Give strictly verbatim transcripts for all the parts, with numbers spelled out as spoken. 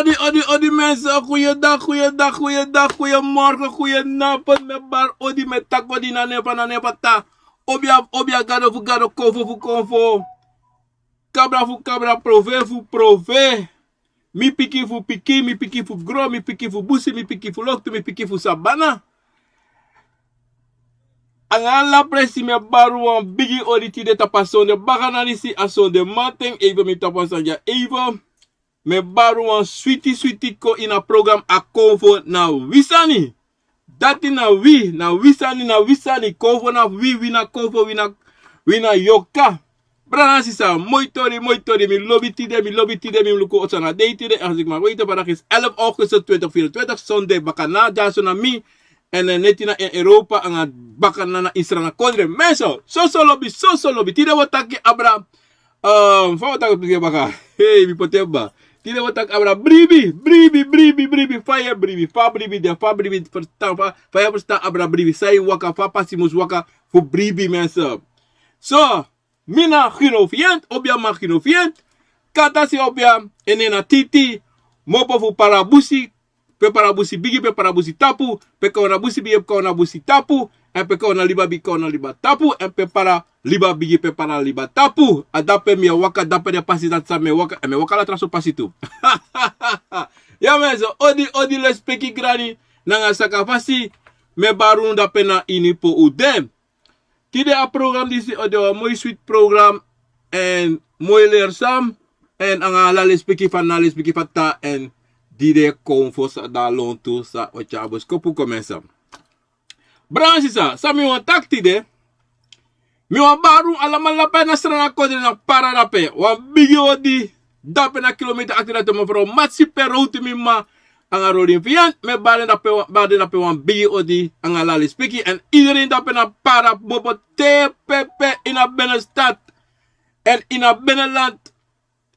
Odi, odi, odi, mensen. Goeiedag, goeiedag, goeiedag, goeiemorgen, goedenavond. Mi e bari odi, mi e taki odi na nen fu, na nen fu Tata. Obia, obia, gado fu gado, konfo fu konfo. Kabra fu kabra, prove fu prove. Mi pikin fu pikin, mi pikin fu gro, mi pikin fu busi, mi pikin fu loktu, mi pikin fu sabana. Anga ala presi mi e bari wan bigi odi tide tapu a sonde bakana disi, a sonde mamanten, even mi tapu a sani dya even. Mi e bari wan switi switi kon ini a program A Konfo na Wi Sani. Dati na wi, na wi sani, na wi sani. Konfo na wi, wi na konfo, wi na, wi na yoka. Brada nanga sisa, moi tori, moi tori. Mi lobi tide, mi lobi tide, mi luku o san a dei tide. En als ik mag weten, vandaag is elf augustus twintig vierentwintig, sonde bakana, dyaso na mi. En, eh, neti na ini Europa, anga bakana na ini Sranan kondre. Mensen, soso lobi, soso lobi. Tide wi o taki abra, ehm, fa wi o taki baka. Hey, mi poti en baka. Tide wi o taki abra bribi, bribi, bribi, bribi. Fa yu e bribi, fa bribi de, fa bribi, ferstan, fa, fa yu e ferstan abra bribi. San e waka, fa pasi mus waka fu bribi, mensen. So, mi na Gino Fiant, obia, mi na Gino Fiant. Kata si obia, en nen na Titi, mopo fu Parabusi, pe Parabusi bigi, pe Parabusi tapu, pe Kawnabusi bigi, pe Kawnabusi tapu, èn pe Kawnaliba bigi, Kawnaliba tapu, èn pe Paraliba bigi, pe Paraliba tapu. A dape mi e waka, dape den pasi dati san mi e waka, èn mi e waka ala tra so pasi tu. Ya mensen, odi, odi, lespeki grani, nanga sakafasi, mi e bari unu dape na ini pe un de. Tide a program disi o de wan moi switi program, èn moi leersam, èn anga ala lespeki fu Tata, lespeki fu Tata, èn di den e kon fosi a lontu san o tyari boskopu kon, mensen. Brada nanga sisa, san mi wani taki tide, mi wani bari unu alamala dape na Sranan kondre, na Para dape. Wan bigi odi dape na kilomita akti dati, mevrouw Matsi Perrow, mi mama, anga Rodin Fiant, mi e bari den dape, bari den dape wan bigi odi anga ala lespeki. Èn iedereen dape na Para, mopo te pe pe ini a binnenstad. Èn ini a binnenland,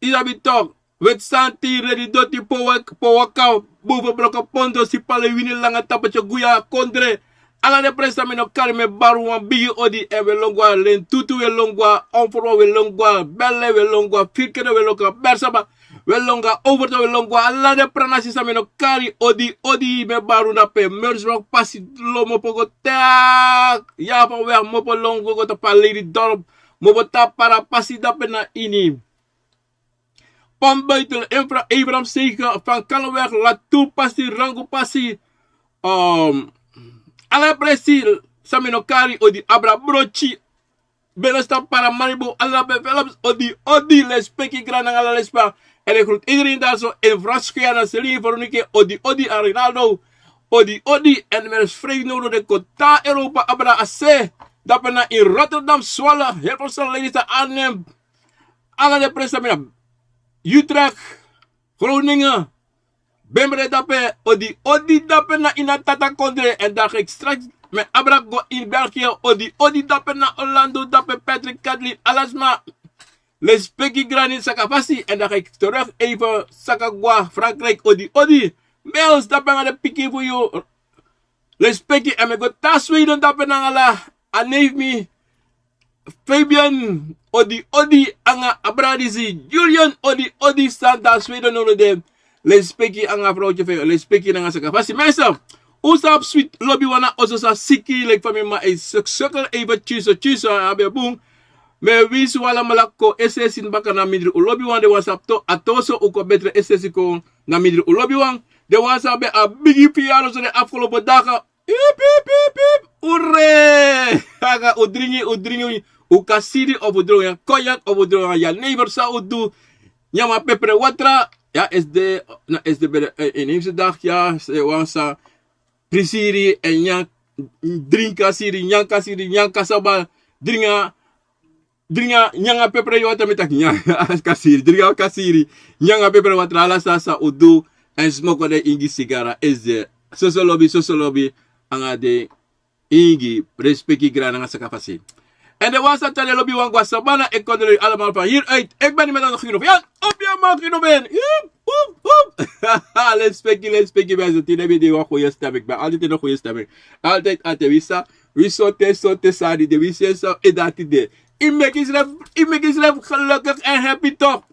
yu sabi toch, Weti Santi, Redi Doti, Powak, Powaka, Boven Brokopondo, Sipaliwini, Langa Tapatya, Guya kondre. Ala den presi san mi no kari, mi e bari wan bigi odi, èn wi e lon go na Lentutu, wi e lon go na Onverwacht, wi e lon go na Bele, wi e lon go na Firkede, wi e lon go na Bersaba, wi e lon go na Overtoom, wi e lon go na ala den presi san mi no kari. Odi, odi, mi e bari unu dape. Meursweg pasi, lon mopo go te a Java weg, mopo lon go go tapu a Lelydorp, mopo tapu Para pasi dape na ini Pambuiten, Infra, Abraham Segen, Van Kallenweg, Latour pasi, Rangu pasi, ehm, ala presi san mi no kari, odi abra brochi, binnenstad Paramaribo, ala be Philips, odi, odi, lespeki grani nanga ala lespa. En ik groet iedereen daar zo in Frans Guyana, Celine, Veronique, odi, odi, Arenado, odi, odi, en mi e spreek nodig den kota Europa, abra ase, dape na in Rotterdam, Zwolle, Hilversum, Lelystad, Arnhem, ala den presi san mi na Utrecht, Groningen, Bembre dape, odi, odi dape na ini a Tata kondre. En dan ga ik straks met abra go in België, odi, odi dape na Orlando, dape Patrick, Kathleen, ala sma. Lespeki grani, sakafasi. En dan ga ik terug even saka go na Frankrijk, odi, odi. Mils dape nanga den pikin fu yu. Lespeki, en mi e go na Sweden dape nanga ala a neef mi Fabian, odi, odi, anga a brada disi Julian, odi, odi, san de na Sweden, unu de. Lespeki anga a vrouwtye fu en, lespeki nanga sakafasi. Mensen, un sabi switi lobiwan na oso sa siki, leki fa mi mama e sukkel even tyuso tyuso, a abi bun. Mi e winsi un alamala kon es'esi baka na mindri un lobiwan. Den wan san abi a toso, un kon betre es'esi kon na mindri un lobiwan. Den wan san abi a bigi verjaardag so den afgelopen dagen, ip, ip, ip, ip. Ure! Anga un dringi, un dringi un kasiri of un dringi un cognac of un dringi un jenever, san un du. Nyan wan pepre watra. Ya, esde, na esde ben de, eh, inheemse dag, ya, se wan san prisiri en nyan, dringi kasiri, nyan kasiri, nyan kasaba, dringi a dringi a, nyan a pepre watra, mi taki nyan kasiri, dringi a kasiri, nyan a pepre watra, ala sani san un du, en smoko den ingi sigara, esde. Soso lobi, soso lobi, anga den ingi, lespeki grani nanga sakafasi. En den wan san tan den lobiwan go na sabana, ik kondoleer u allemaal van hieruit. Ik ben niet meer dan de Giro. Ja, op je man, Giro ben. Hup, hup, hup. Lespeki, lespeki, mensen. Tide mi de wan goede stemming. Ik ben altijd in een goede stemming. Altijd, altijd. Wi sa, wi sorte, sorte sani de, wi sa, so, e dati de. Yu meki yusrefi, yu meki yusrefi gelukkig en happy toch?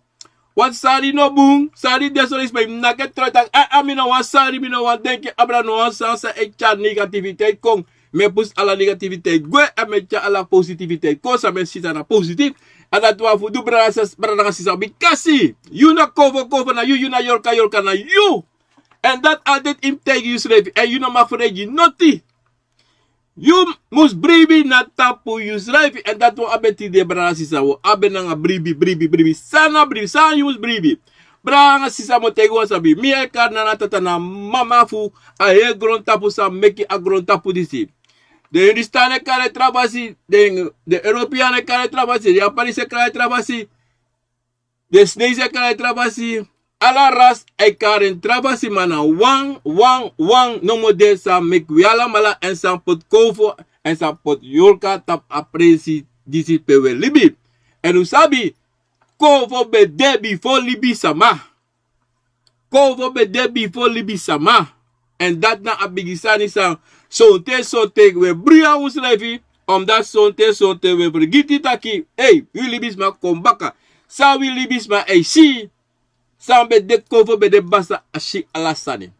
Wan sari no bun, sari de so leisi, ma yu naki e tron e taki, a, a, mi no wani sari, mi no wani denki, abra no wan sani san e tyari negativiteit kon. Mi e pusu ala negativiteit gwe, èn mi e tyari ala positiviteit kon, san mi e si san na positif. A dati wan fu du, brada nanga sisa, bikasi yu na Konfo, Konfo na yu, yu na Yorka, Yorka na yu. Èn dati altèit yu mus taigi yusrefi, èn yu no mag freigi noti. Yu mus bribi na tapu yusrefi, èn dati wan abi tide, brada sisa, wi o abi nanga bribi, bribi, bribi. San na bribi, san yu mus bribi. Brada nanga sisa, mi o taigi wan sani. Mi e kari Nana Tata na mama fu a heri grontapu san meki a grontapu disi. Den Hindustan e kari en tra fasi, den, den European e kari en tra fasi, den Japanese e kari en tra fasi. Den Sinesi e kari en tra fasi, ala ras e kari en tra fasi, ma na wan, wan, wan nomo de san meki wi alamala, èn san poti Konfo, èn san poti Yorka tapu a presi disi pe wi e libi. Èn un sabi, Konfo ben de bifo libisama. Konfo ben de bifo libisama. Èn dati na a bigi sani san sonten, sonten wi e bribi unsrefi, omdat sonten, sonten wi e fergiti taki, ei, wi libisma kon baka. San wi libisma e si, san ben de Konfo ben de basta, a si ala sani.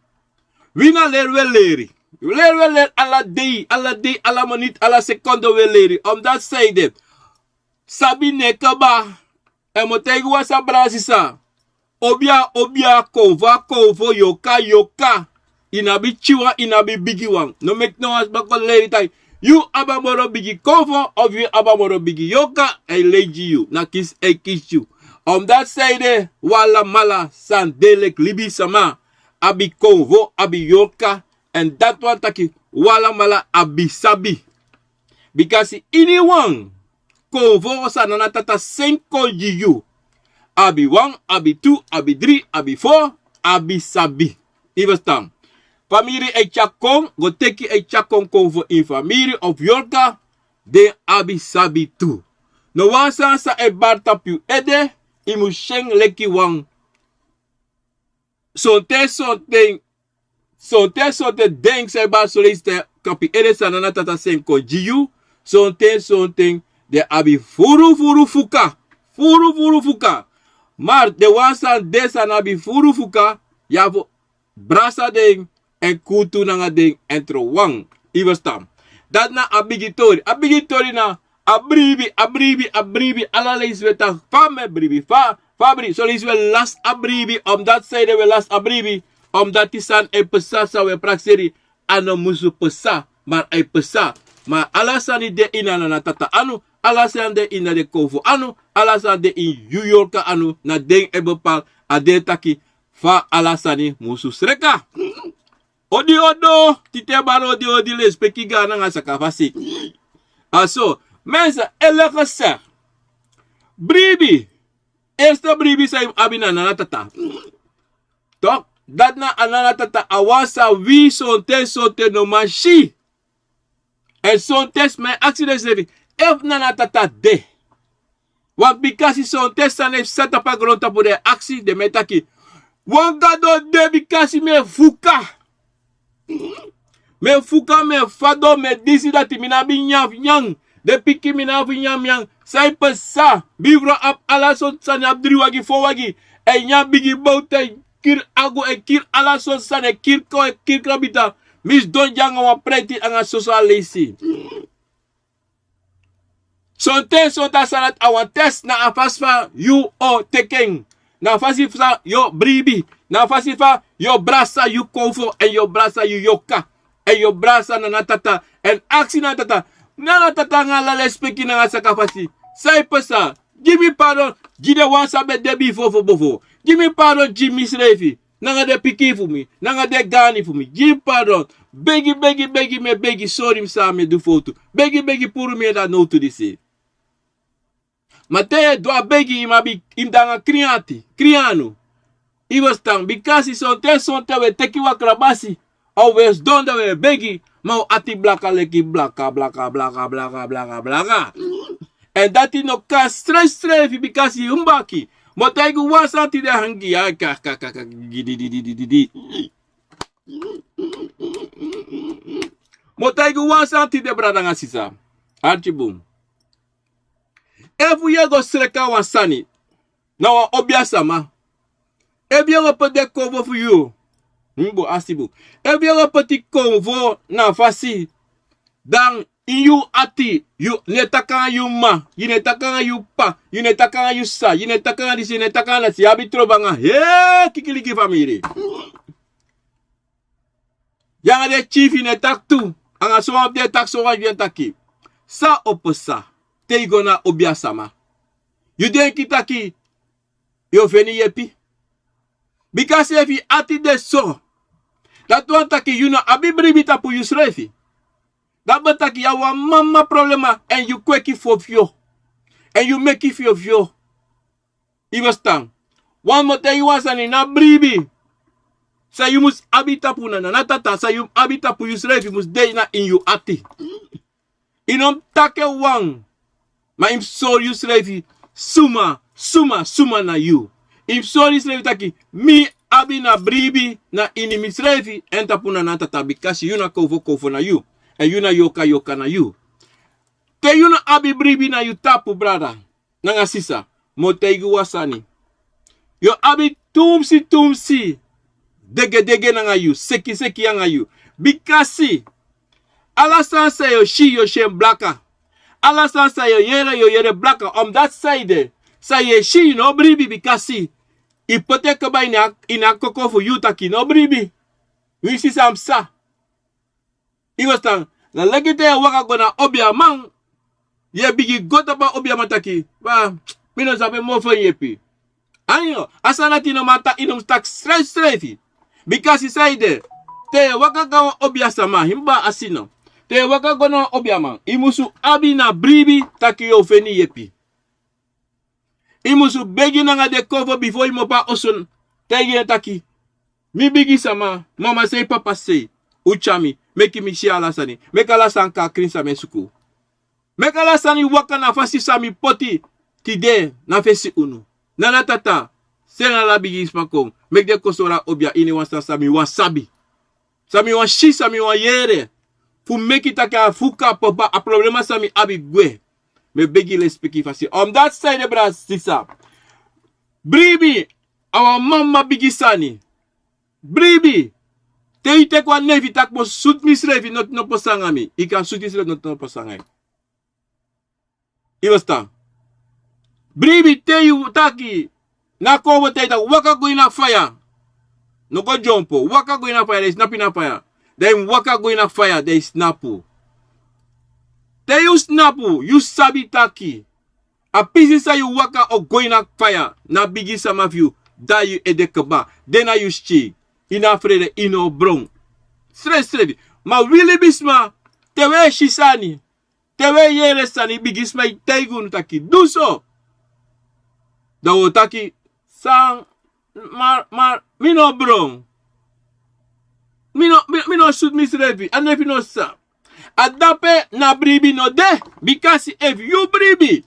Wi na leri wi e leri. Leri wi e leri ala dei, ala dei, ala miniti, ala sekondo wi e leri. Omdat san ede, sabi no e kaba. Èn mi o taigi wan sani, brada sisa. Obia, obia, Konfo, Konfo, Yorka, Yorka. Yu no abi pikinwan, yu no abi bigiwan. No meki no wan sma kon leri taki yu abi a moro bigi Konfo, of yu abi a moro bigi Yorka, èn e lei gi yu. Na kisi e kisi yu. Omdat san ede, wi alamala san de leki libisama abi Konfo, abi Yorka, èn dati wani taki wi alamala abi sabi. Bikasi iniwan Konfo san Nana Tata seni kon gi yu, abi wan, abi tu, abi dri, abi fo, abi sabi. Yu e ferstan? Famiri e tyari kon, go teki, e tyari kon Konfo ini famiri of Yorka, den abi sabi tu. No wan sani san e bari tapu yu ede, yu mus si en leki wan. Sonten, sonten, sonten, sonten den san e bari soleisi tapu yu ede san Nana Tata seni kon gi yu, sonten, sonten den abi furu, furu fuka. Furu, furu fuka. Ma den wan san de san no abi furu fuka, yu abi fu brasa den, èn kuutu nanga den, èn tron wan. Yu e ferstan? Dati na a bigi tori. A bigi tori na a bribi, a bribi, a bribi. Ala leisi wi e taki fa mi e bribi, fa, fa bribi. Soleisi wi e lasi a bribi, omdat san ede wi e lasi a bribi, omdat sani e pasa san wi e prakseri, a no musu pasa, ma a e pasa. Ma ala sani de ini a Nana Tata anu, ala sani de ini den Konfo anu, ala sani de ini yu Yorka anu, na den e bepaal a dei taki fa ala sani musu sreka. Odi odo, tite bari odi odi, lespeki, gaan nanga sakafasi. A so, mensen, eerlijk gezegd, bribi, eerste bribi san yu mus abi na Nana Tata. Toch, dati na a Nana Tata, a wan san wi sonten, sonten no man si. Èn sonten sma e aksi densrefi efu Nana Tata de. Want bikasi sonten sani e psa tapu a grontapu, den e aksi, den mu e taki: Wan Gado de, bikasi mi e fuka. Mi e fuka, mi e fadon, mi e disi, dati, mi no abi nyan fu nyan. Den pikin mi no abi fu nyan nyan. San e pasa? Bifro abi ala sortu sani, abi dri wagi, fo wagi. E nyan bigi bowtu, e kiri agu, e kiri ala sortu sani, e kiri kon, e kiri krabita. Mi sidon dya nanga wan preti anga soso a leisi. Sonten, sonten a sani dati a wan test, na a fasi fa yu o teki en. Na a fasi fa yu o bribi. Na a fasi fa yu o brasa yu Konfo, èn yu o brasa yu Yorka, èn yu o brasa Nana Tata, èn aksi Nana Tata. Nana Tata, nanga ala lespeki nanga sakafasi, san e pasa? Gi mi pardon, gi den wan san ben de bifo, bofo. Gi mi pardon, gi misrefi, nanga den pikin fu mi, nanga den gaani fu mi. Gi mi pardon. Begi, begi, begi, mi e begi, sori mi san mi e du fowtu. Begi, begi, puru mi ede a nowtu disi. Ma te yu e du a begi, yu mus abi, yu mus de nanga krin ati, krin anu. Yu e ferstan? Bikasi sonten, sonten wi e teki wan krabasi, a wi e sidon, dan wi e begi, ma wi ati blaka leki blaka, blaka, blaka, blaka, blaka, blaka. Èn dati no kan srefsrefi, bikasi yu mbaki. Mi o taigi wan sani tide, hangi ya, ka, ka, ka, ka, gidi, di, di, di, di, di. Mi o taigi wan sani tide, brada nanga sisa. Arki bun. Efu yu e go sreka wan sani, na wan obiasama. Efu yu e poti den konfo fu yu, mi bun, a sibu. Efu yu e poti konfo na fasi, dan ini yu ati, yu no e taki nanga yu m'ma, yu no e taki nanga yu p'pa, yu no e taki nanga yu sisa, yu no e taki nanga disi, yu no e taki nanga dati, yu abi trobi anga hee kikiliki famiri. Yu anga den kyifi no e taki tu, anga sowan fu den e taki, sowan fu den e taki. San o pasa te yu go na obiasama? Yu denki taki yu o feni yepi? Bika efu yu ati de so, dati wani taki yu no abi bribi tapu yusrefi. Dati wani taki yu abi wan mama problema èn yu kweki fyofyo. Èn yu meki fyofyo. Yu mus tan. Wan mi o taigi yu wan sani, na bribi san yu mus abi tapu na, na, na tata, san yu abi tapu yusrefi mus de na ini yu ati. Yu no mus taki en wan, ma yu mus sori yusrefi suma, suma, suma na yu. Yu mus sori yusrefi taki mi abi na bribi na ini misrefi èn tapu na, na tata, bikasi yu na konfo, konfo na yu. Èn yu na yorka, yorka na yu. Te yu no abi bribi na yu tapu, brada nanga sisa, mi o taigi yu wan sani. Yu o abi tumsi, tumsi degedege nanga yu, sekiseki anga yu. Bikasi ala sani san yu o si, yu o si en blaka. Ala sani san yu o yere, yu o yere blaka. Omdati san ede, san yu e si, yu no bribi, bikasi yu poti en kaba ini a, ini a koko fu yu taki yu no bribi. Winsi san psa. Yu e ferstan? Na leki te yu e waka go na obiaman, yu e bigin go tapu a obiaman taki, ba, mi no sabi mofo yepi. Ayo, a sani dati yu no man taki, yu no mus taki srefsrefi. Bikasi san ede, te yu e waka go na wan obiasama, yu mus bari a sani. Te yu e waka go na wan obiaman, yu musu abi na bribi taki yu o feni yepi. Yu musu begi nanga den konfo bifo yu mu opo a oso, taigi en taki, mi bigi sama, mama sei, papa sei, un tyari mi, meki mi si ala sani, meki ala sani kon a krin san mi e suku. Meki ala sani waka na fasi san mi poti tide na fesi unu. Nana, tata, seni ala bigisma kon, meki den kon sori a obia ini wan sani san mi wani sabi. San mi wani si, san mi wani yere. Fu meki taki a fuka, papa, a problema san mi abi gwe. Mi e begi, lesipeki fasi. Omdati san ede, brada, sisa, bribi a wan mama bigi sani. Bribi, te yu teki wan nefi taki mi o sutu misrefi, noti no pasa anga mi. Yu kan sutu yusrefi, noti no pasa anga yu. Yu e ferstan? Bribi, te yu taki, na kon fu taigi taki waka go ini a faya, no go dyompo, waka go ini a faya, dan yu snapu ini a faya. Dan yu waka go ini a faya, dan yu snapu. Te yu snapu, yu sabi taki a pisi san yu waka o go ini a faya, na bigisma fu yu, dan yu ede kaba, de na yu skin, yu no a frede, yu no o bron. Srefsrefi. Ma wi libisma, te wi e si sani, te wi e yere sani, bigisma e taigi unu taki du so, dan wi o taki, san, ma, ma, mi no bron. Mi no, mi, mi no sutu misrefi, a nefi no sa. A dape na bribi no de, bikasi efu yu bribi,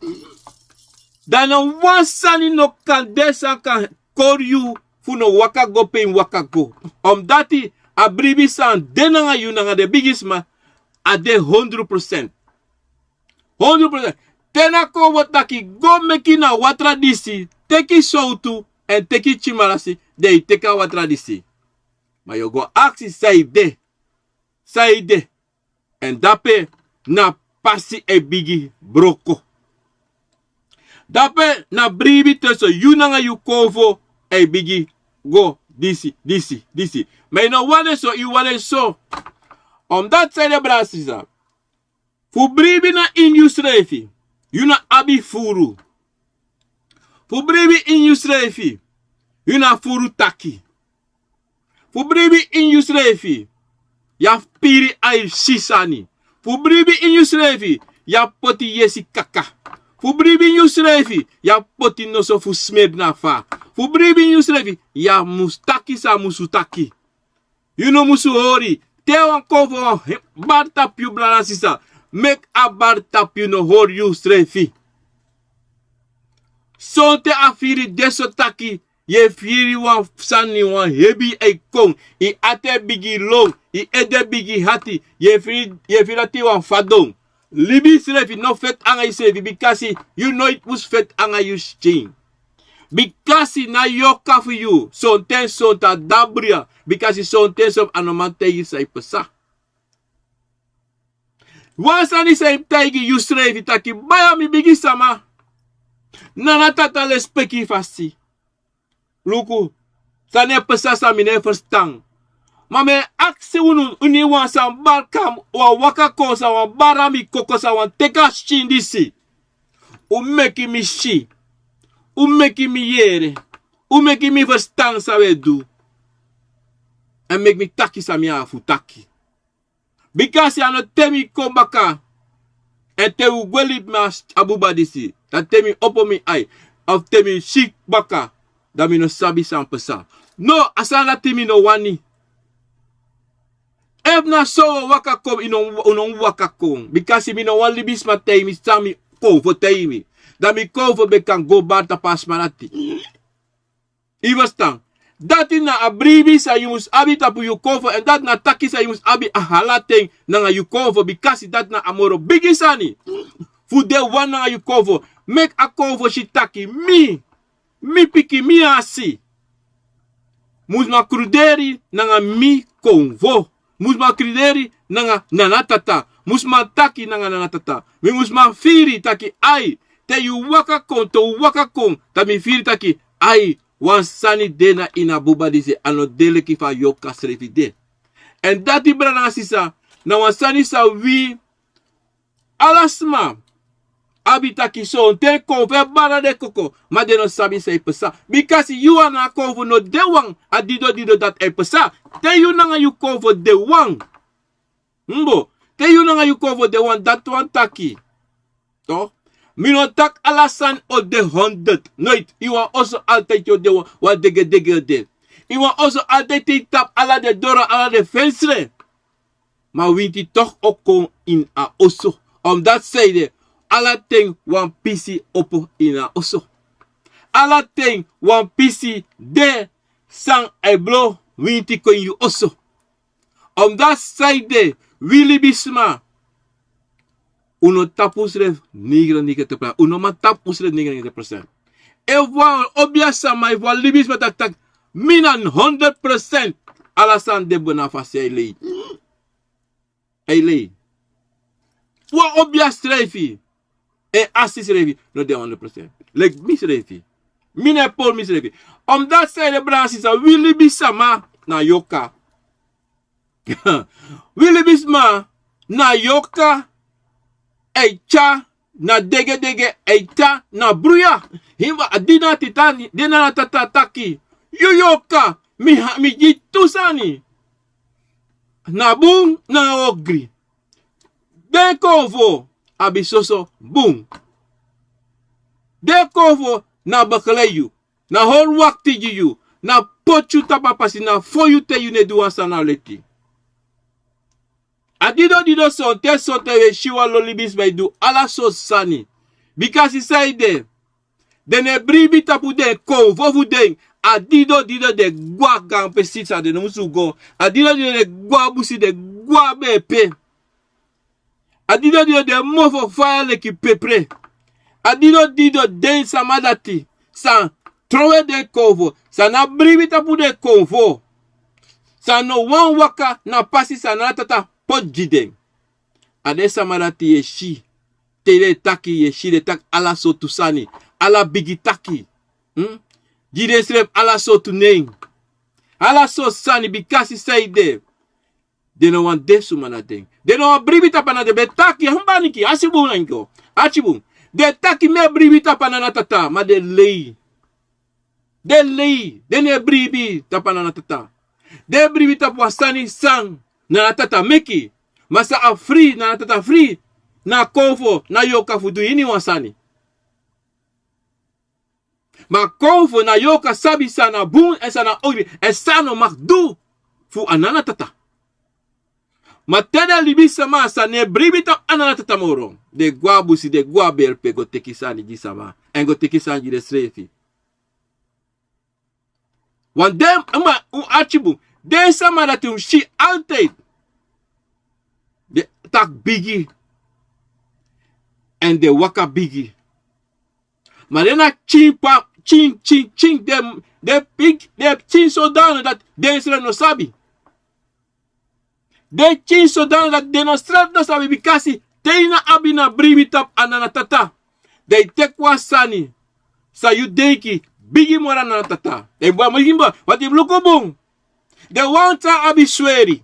dan no wan sani no kan de san kan kori yu fu no waka go pe yu mus waka go. Omdati a bribi san de nanga yu nanga den bigisma, a de hondro prosent. Hondro prosent. Te na kon fu taki go meki na watra disi, teki sowtu èn teki tyimalasi, dan yu teki a watra disi. Ma yu o go aksi san ede, san ede. Èn dape na pasi e bigin broko. Dape na bribi, te so yu nanga yu konfo e bigin go disi, disi, disi. Ma yu no wani en so, yu wani en so. Omdati san ede, brada, sisa, fu bribi na ini yusrefi, yu no abi furu. Fu bribi ini yusrefi, yu no abi furu taki. Fu bribi ini yusrefi, yu abi piri ai si sani. Fu bribi ini yusrefi, yu abi poti yesi kaka. Fu bribi ini yusrefi, yu abi poti noso fu smeri na fa. Fu bribi ini yusrefi, yu abi musu taki san musu taki. Yu no musu hori. Te wan konfo wani bari tapu yu, brada, sisa, meki a bari tapu yu, no hori yusrefi. Sonten a firi de so taki yu e firi wan sani, wan hebi e kon, yu ati e bigin lon, yu ede bigin hati, yu e firi, yu e firi dati wan fadon. Libi yusrefi, no feti anga yusrefi, bikasi yu noiti mus feti anga yu skin. Bikasi na yoka fu yu sonten sonten a dabri ya. Bikasi sonten sonten a no man taigi san e pasa. Wan sani san e taigi yu srefi taki baya mi bigi sama. Nana tata lespeki fasi. Luku, san e pasa san mi no e ferstan. Ma mi e aksi unu, unu wan san bari kon, wan waka kon san wan bari a mi koko san wan teki a skin disi. Un meki mi si. Un meki mi yere. Un meki mi ferstan san un e du. Èn meki mi taki san mi abi fu taki. Bikasi a no te mi kon baka. Èn te un gwe libi mi a buba disi. Dan te mi opo mi ai. Of te mi si baka. Dan mi no sabi san pasa. No, a sani dati mi no wani. Efu na so un o waka kon, yu no, un no waka kon. Bikasi mi no wani libisma taigi mi san mi konfo taigi mi. Dan mi konfo ben kan go bari tapu a sma dati. Yu ferstan? Dati na a bribi san yu mus abi tapu yu konfo, èn dati na taki san yu mus abi a hala ten nanga yu konfo, bikasi dati na a moro bigi sani. Fu de wan nanga yu konfo, meki a konfo si taki mi, mi pikin, mi asi mus man kruderi nanga mi konfo. Mus man kruderi nanga nana tata. Mus man taki nanga nana tata. Mi mus man firi taki ai, te yu waka kon, te un waka kon, dan mi firi taki ai, wan sani de na ini a buba disi, a no de leki fa a yoka srefi de. Èn dati, brada nanga sisa, na wan sani san wi ala sma abi taki sonten konfo e bari den koko, ma den no sabi san e pasa. Bikasi yu nanga a konfo no de wan, a dido dido dati e pasa. Te yu nanga yu konfo de wan. Mbo, te yu nanga yu konfo de wan, dati wani taki. Toch? Mi no taki ala sani o de honderd. Noiti. Ini wan oso altijd o de wan, wan degedege o de. Ini wan oso altijd te yu tapu ala den doro, ala den fensre. Ma winti toch o kon ini a oso. Omdati sanede, ala ten wan pisi opo ini a oso. Ala ten wan pisi de san e blo winti kon ini yu oso. Omdati sanede, wi libisma, un no tapu unsrefi negenennegentig procent. Un no man tapu unsrefi negenennegentig procent. Efu wan obia sama, efu wan libisma taki taki mi na honderd procent, ala sani de bun na fasi, a e lei. A e lei. Wan obia srefi, en asi srefi no de honderd procent. Leki mi srefi. Mi no e pori mi srefi. Omdati sanede, brada nanga sisa, wi libisma na yoka. Wi libisma na yoka, e tyari na degedege, e tyari na bruya. Ini a dina titani, den nana tata taki, yu yoka, mi ha, mi gi tu sani. Na bun, na ogri. Den konfo abi soso bun. Den konfo na begeleid yu. Na hori wakti gi yu, na poti yu tapu a pasi, na fon yu te yu no e du wan sani na leti. A dido dido sonten sonten wi e si wan lo libisma e du ala sortu sani. Bikasi sanede, den no e bribi tapu den konfo fu den. A dido dido den gwe a gaan presi san den no musu go. A dido dido den gwe a busi, den gwe a bepe. A dido dido den mofo faya leki pepre. A dido dido den sama dati san trowe den konfo, san no bribi tapu den konfo, san no wani waka na pasi san nana tata poti gi den. A den sama dati yu e si, te den e taki, yu e si den e taki ala sortu sani, ala bigi taki. Hmm? Gi densrefi ala sortu nen, ala sortu sani, bikasi sanede, den no wani de suma na den. Den no wani bribi tapu ana den. Ben taki, hanbaniki, asi bun nanga yu. Ati bun. Den taki mi e bribi tapu a nana tata, ma den lei. Den lei, den no e bribi tapu a nana tata. Den e bribi tapu wan sani san nana tata meki. Ma san a fri, nana tata fri, na konfo, na yoka fu du ini wan sani. Ma konfo, na yoka sabi san na bun èn san na ogri, èn san a no mag du fu a nana tata. Ma te den libisma san no e bribi tapu a nana tata moro, den gwe a busi, den gwe a bepe go teki sani gi sama, èn go teki sani gi densrefi. Wan den, ma un ati bun, den sama dati un si altijd, den taki bigi, èn den waka bigi. Ma den na pikin, Tyin, tyin, tyin, den, den pik, den tyin sodano dati den srefi no sabi. Den tyin sodano dati den no srefi no sabi, bikasi te yu no abi na bribi tapu a Nana Tata, dan yu teki wan sani san yu denki bigi moro a Nana Tata. Dan yu bun, a bigi moro, want yu mus luku bun. Den wan san abi sweri,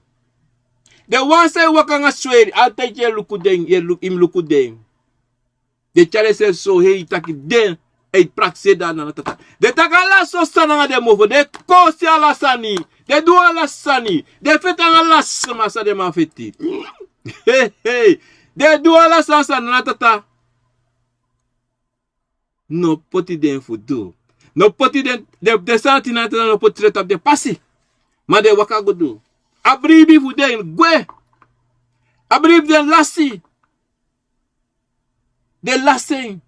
den wan san e waka nanga sweri, ala ten yu e luku den, yu e lu-, yu mus luku den. Den tyari densrefi so hei taki den e prakseri a Nana Tata. Den taki ala so sani nanga den mofo, den kosi ala sani, den du ala sani, den feti nanga ala sma san den man feti. Hei, hei, den du ala sani san Nana Tata no poti den fu du. No poti den, den, den sani dati Nana Tata no poti den tapu den pasi. Ma den waka go du. A bribi fu den gwe. A bribi den lasi. Den lasi en.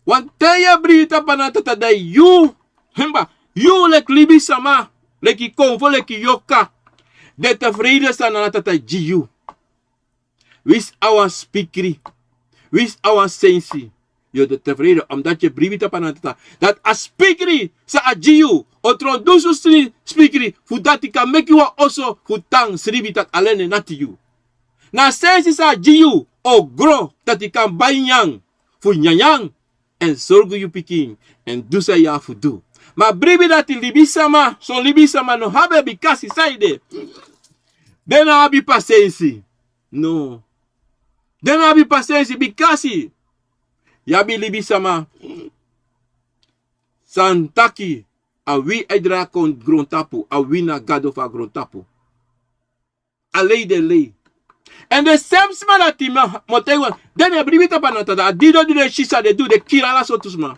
Want te yu e bribi tapu a Nana Tata, dan yu, remember, yu leki libisama, leki konfo, leki yorka, de tevreden san Nana Tata gi yu. Winsi a wan spikri, winsi a wan sensi, yu o de tevreden, omdat yu e bribi tapu a Nana Tata. Dati a spikri san a gi yu o tron dunsu spikri, fu dati kan meki wan oso fu tan sribi taki a lende nati yu. Na a sensi san a gi yu o gro, dati kan bai nyanyan fu nyanyan, èn sorgu yu pikin, èn du san yu abi fu du. Ma bribi dati libisama, son libisama no abi en, bikasi san ede, den no abi pasensi. No. Den no abi pasensi, bikasi yu abi libisama san taki a wi e drai kon grontapu, a wi na gado fu a grontapu. A lei den lei. Èn den srefi sma dati, mi o taigi wan, den e bribi tapu a Nana Tata, a didon di den si san den du, den kiri ala sortu sma.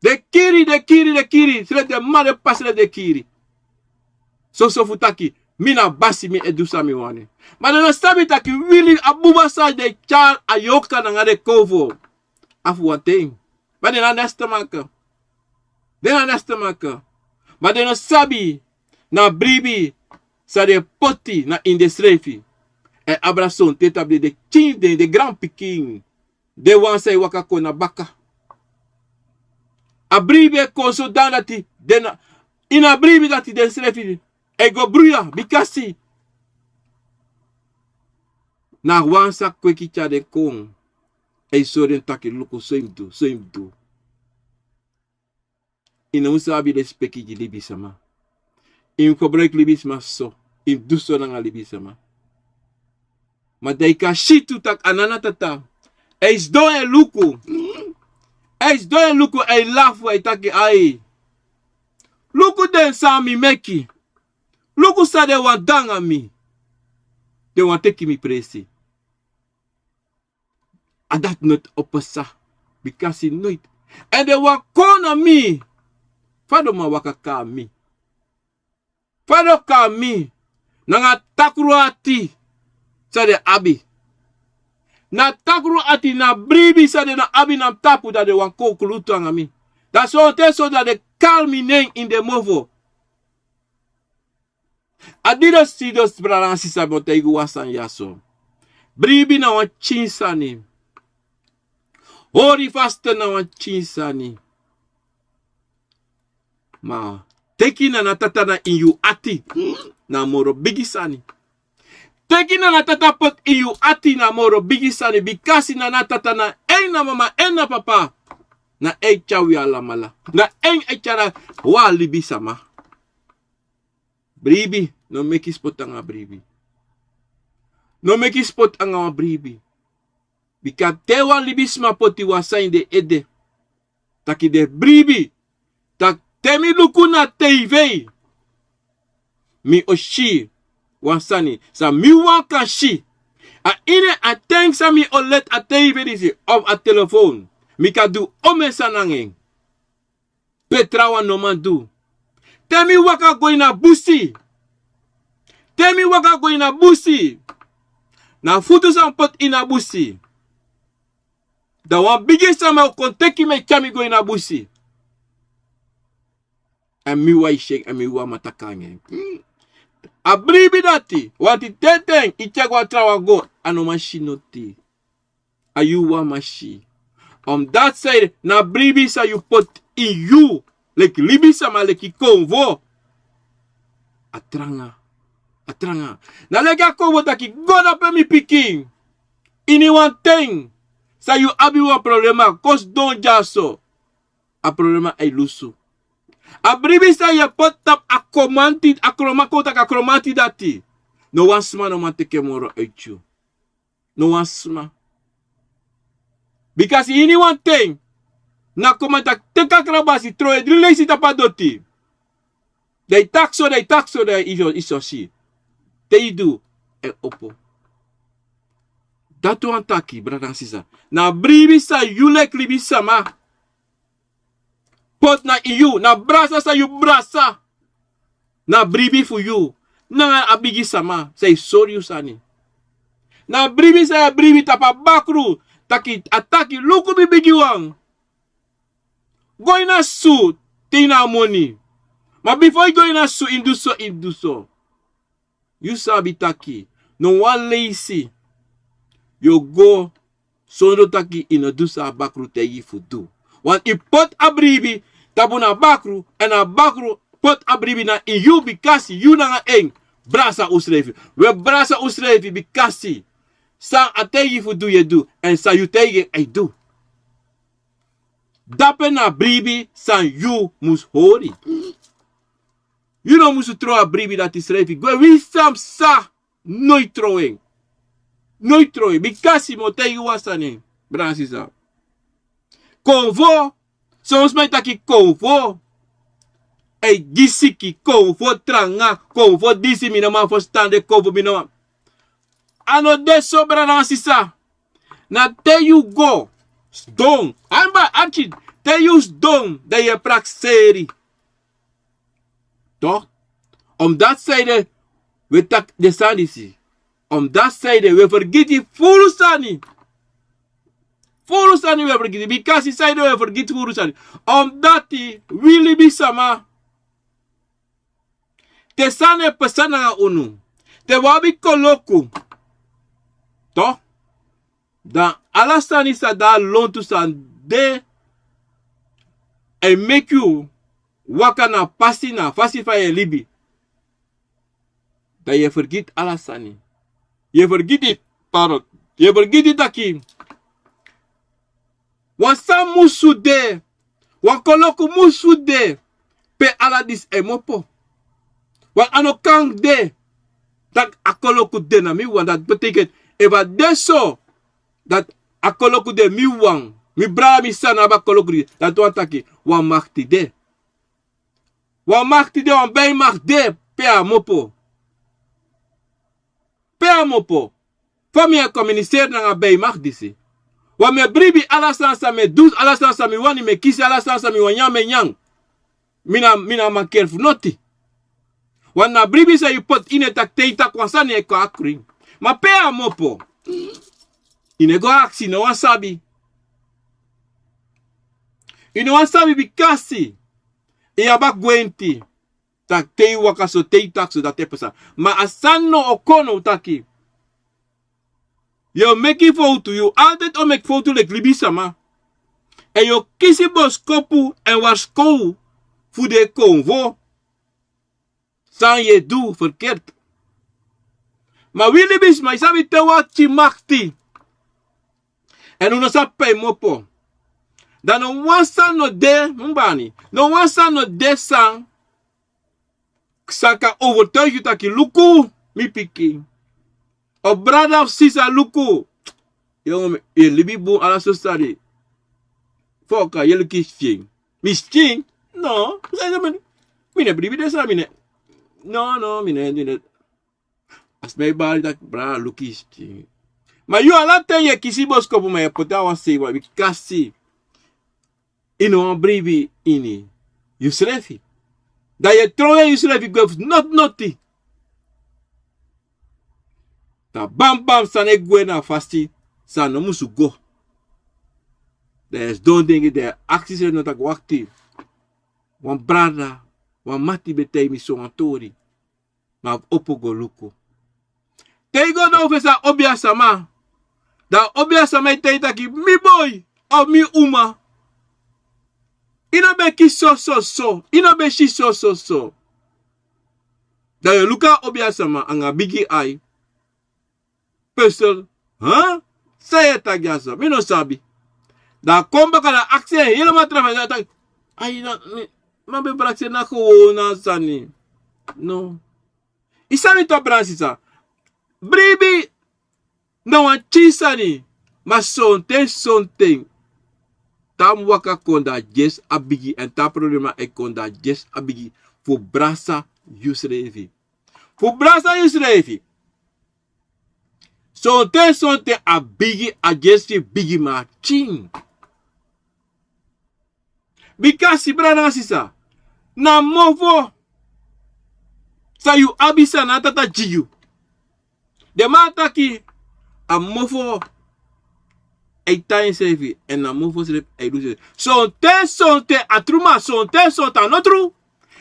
Den kiri, den kiri, den kiri, srefi den man, den p'pa srefi den kiri. Soso fu taki, mi na basi, mi e du san mi wani. Ma den no sabi taki wili a buba san den e tyari a yorka nanga den konfo, a fu wan ten. Ma den no abi a stomaki. Den no abi a stomaki. Ma den no sabi na bribi san den poti na ini densrefi. Èn abra sonten tapu den, den pikin den, den granpikin, den wan san e waka kon na baka. A bribi e kon sodano dati den na, ini a bribi dati densrefi e go bruya, bikasi na wan san kweki tyari den kon, e sori den taki luku so yu mus du, so yu mus du. Yu no mus abi lespeki gi libisama. Yu mus gebruiki libisma so, yu mus du so nanga libisama. Ma dan yu kan si tu taki a Nana Tata e sidon e luku. E sidon e luku, e lafu, e taki: Ai, luku den san mi meki. Luku san den wani du nanga mi. Den wani teki mi presi. A dati noiti o pasa, bikasi noiti. Èn den wani kon na mi. Fa den man waka kon na mi? Fa den o kon na mi? Nanga takru ati san den abi. Na takru ati, na bribi san den no abi na mi tapu, dan den wani kon kulutu nanga mi. Dan sonten so dan den kari mi nen ini den mofo. A didon, sidon, brada nanga sisa, mi o taigi wan sani ya so. Bribi na wan pikin sani. Hori faste na wan pikin sani. Ma teki Nana Tata na ini yu ati, na moro bigi sani. Teki Nana Tata poti ini yu ati, na moro bigi sani, bikasi Nana Tata na en na mama, en na papa. Na en e tyari wi alamala. Na en e tyari wan libisama. Bribi, no meki spotu nanga bribi. No meki spotu nanga wan bribi. Bika te wan libisma poti wan sani ini den ede, taki den bribi, taki te mi luku na tv, mi o si wan sani san mi wawan kan si. A ini a ten san mi o leti a tv disi of a telefon, mi kan du omeni sani nanga en. Pe trawan no man du. Te mi waka go ini a busi. Te mi waka go ini a busi. Na futu san mi poti ini a busi. Dan wan bigi sama o kon teki mi e tyari mi go ini a busi. Èn mi wawan e si en, èn mi wawan man taki nanga en. A bribi dati, want te ten yu tyari wan trawan go, a no man si noti. A yu wawan man si. Omdat san ede, na bribi san yu poti ini yu, leki libisama, leki konfo. A tranga. A tranga. Na leki a konfo taki go na pe mi pikin. Ini wan ten san yu abi wan problema, kon sidon dyaso. A problema e lusu. A bribi san yu e poti tapu a kromanti, a kromanti, kon taki a kromanti dati. No wan sma no man teki en moro uiti yu. No wan sma. Bikasi ini wan ten, na kon man taki te kakrabasi tron en dri leisi tapu a doti. Dan yu taki so, dan yu taki so, dan yu so, yu so si. Te yu du, e opo. Dati wan taki, brada nanga sisa. Na bribi san yu leki libisama poti na ini yu, na brasa san yu brasa. Na bribi fu yu, nanga a bigi sama san e sori yu sani. Na bribi san yu e bribi tapu a bakru, taki, a taki luku mi bigiwan. Go ini a susu, te yu na a moni. Ma bifo yu go ini a susu, yu du so, yu du so. Yu sabi taki, no wan leisi yu o go sondro taki yu no du san a bakru taigi yu fu du. Want yu poti a bribi tapu na bakru, èn a bakru poti a bribi na ini yu, bikasi yu nanga en brasa unsrefi. Wi e brasa unsrefi bikasi san a taigi yu fu du yu e du, èn san yu taigi en a e du. Dape na bribi san yu mus hori. Yu no musu tron a bribi dati srefi gwe, winsi san psa, no yu tron en. No yu tron en, bikasi mi o taigi wan sani, brada nanga sisa. Konfo, son sma e taki konfo e gi siki, konfo tranga, konfo disi, mi no man ferstan den konfo, mi no man. A no de so, brada nanga sisa. Na te yu go sidon, amba arki, te yu sidon dan yu e prakseri. Toch? Omdat san ede wi e taki den sani disi. Omdat san ede wi e fergiti furu sani. Furu sani wi e fergiti. Bikasi san ede wi e fergiti furu sani. Omdat wi libisama, te sani e pasa nanga unu, te wi abi koloku, toch, dan ala sani san de na lontu, san de e meki yu waka na a pasi, na a fasi fa yu e libi, dan yu e fergiti ala sani. Yu e fergiti, pardon, yu e fergiti taki wan sani musu de, wan koloku musu de pe ala disi e kmopo. Want a no kan de taki a koloku de na mi wan, dati betekent, efu a de so, dati a koloku de mi wan, mi brada, mi sisa no abi a koloku disi, dati wani taki wan makti de. Wan makti de, wan beimakti de pe a kmopo. Pe a kmopo. Fa mi e kominiseri nanga a beimakti disi? Want mi e bribi, ala sani san mi e du, ala sani san mi wani mi e kisi, ala sani san mi wani nyan mi e nyan. Mi na, mi na mankeri fu noti. Want na bribi san yu poti ini en, taki te yu taki wan sani e kon akrin. Ma pe a kmopo? Yu no e go aksi, yu no wani sabi. Yu no wani sabi bikasi yu abi a gwenti taki te yu waka so, te yu taki so, dati e pasa. Ma a sani no o kon now taki yu o meki fowtu, yu altijd o meki fowtu leki libisama. Èn yu o kisi boskopu èn warskow fu den konfo san yu e du ferkert. Ma wi libisma, yu sabi, te wan pikin makti èn un no sabi pe a kmopo, dan no wan sani no de, mi bani, no wan sani no de san, san kan overtuig yu taki luku, mi pikin, o brada of sisa, luku. Yongu, mi, yu e libi bun, ala so sani. Foka, yu e luku yu skin. Mi skin? No, mi, mi no e bribi den sani, mi no e. No, no, mi no e du den. A sma e bari taki brada luku yu skin. Ma yu ala ten yu e kisi boskopu, ma yu e poti a wan sei wan, bikasi yu no wani bribi ini yusrefi. Dan yu e tron yusrefi gwe fu noti noti. Dan bambam sani e gwe na fasi san no musu go. Dan yu e sidon denki, dan yu e aksi yusrefi now taki wakti. Wan brada, wan mati ben taigi mi so wan tori. Ma a opo go luku. Te yu go now fesi a obiasama, dan a obiasama e taigi taki mi boi, of mi uma. I no ben kisi so so so, i no ben si so so so. Dan yu o luku a obiasama anga bigi ai. Pesel, ha? San yu e taki ya so, mi no sabi. Dan a kon baka, dan a aksi en helemaal tra fasi, dan a taki, ai, na, mi, ma ben prakseri na gewon na sani. No. I sabi tok, brada sisa. Bribi na wan pikin sani, ma sonten sonten te a mu waka kon, dan a dyesi a bigi, èn te a problema e kon, dan a dyesi a bigi fu brasa yusrefi. Fu brasa yusrefi. Sonten sonten a bigi, a dyesi bigi, ma a pikin. Bika si, brada nanga sisa, na mofo san yu abi, san na tata gi yu. Den man taki a mofo e tan enseefi, èn na mofo srefi e du srefi. Sonten sonten a tru, ma sonten sonten a no tru.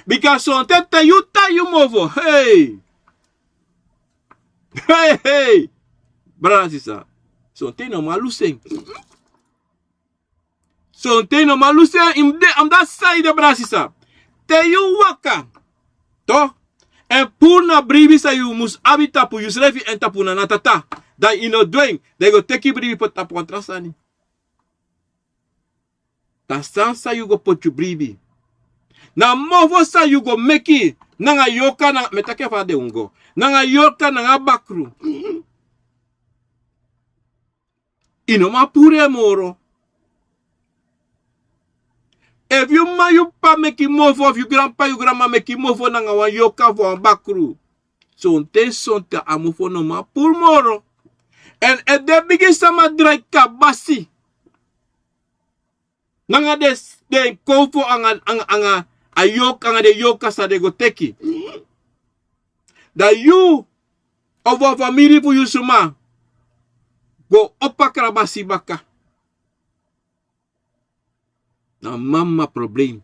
Bika sonten te yu tan yu mofo, hei. Hei, hei. Brada sisa, sonten no man lusu en. Sonten no man lusu en, in de, omdat san ede, brada sisa. Te yu waka, to, èn puru na bribi san yu mus abi tapu yusrefi èn tapu Nana Tata, dan i no du en, dan i go teki bribi poti tapu wan tra sani. Dan san san yu go poti yu bribi? Na mofo san yu go meki nanga yorka, nanga, mi e taki fa den e go, nanga yorka, nanga bakru. I no man puru en moro. Efu yu m'ma, yu p'pa meki mofo, efu yu granp'pa, yu granma meki mofo nanga wan yorka fu wan bakru, sonten sonten a mofo no man puru moro. Èn efu den bigi sama drai kabasi nanga den, den konfo anga, anga, anga a yorka, anga den yorka san den go teki, dan yu ofu a famiri fu yu suma go opo a kabasi baka. Na mama problem.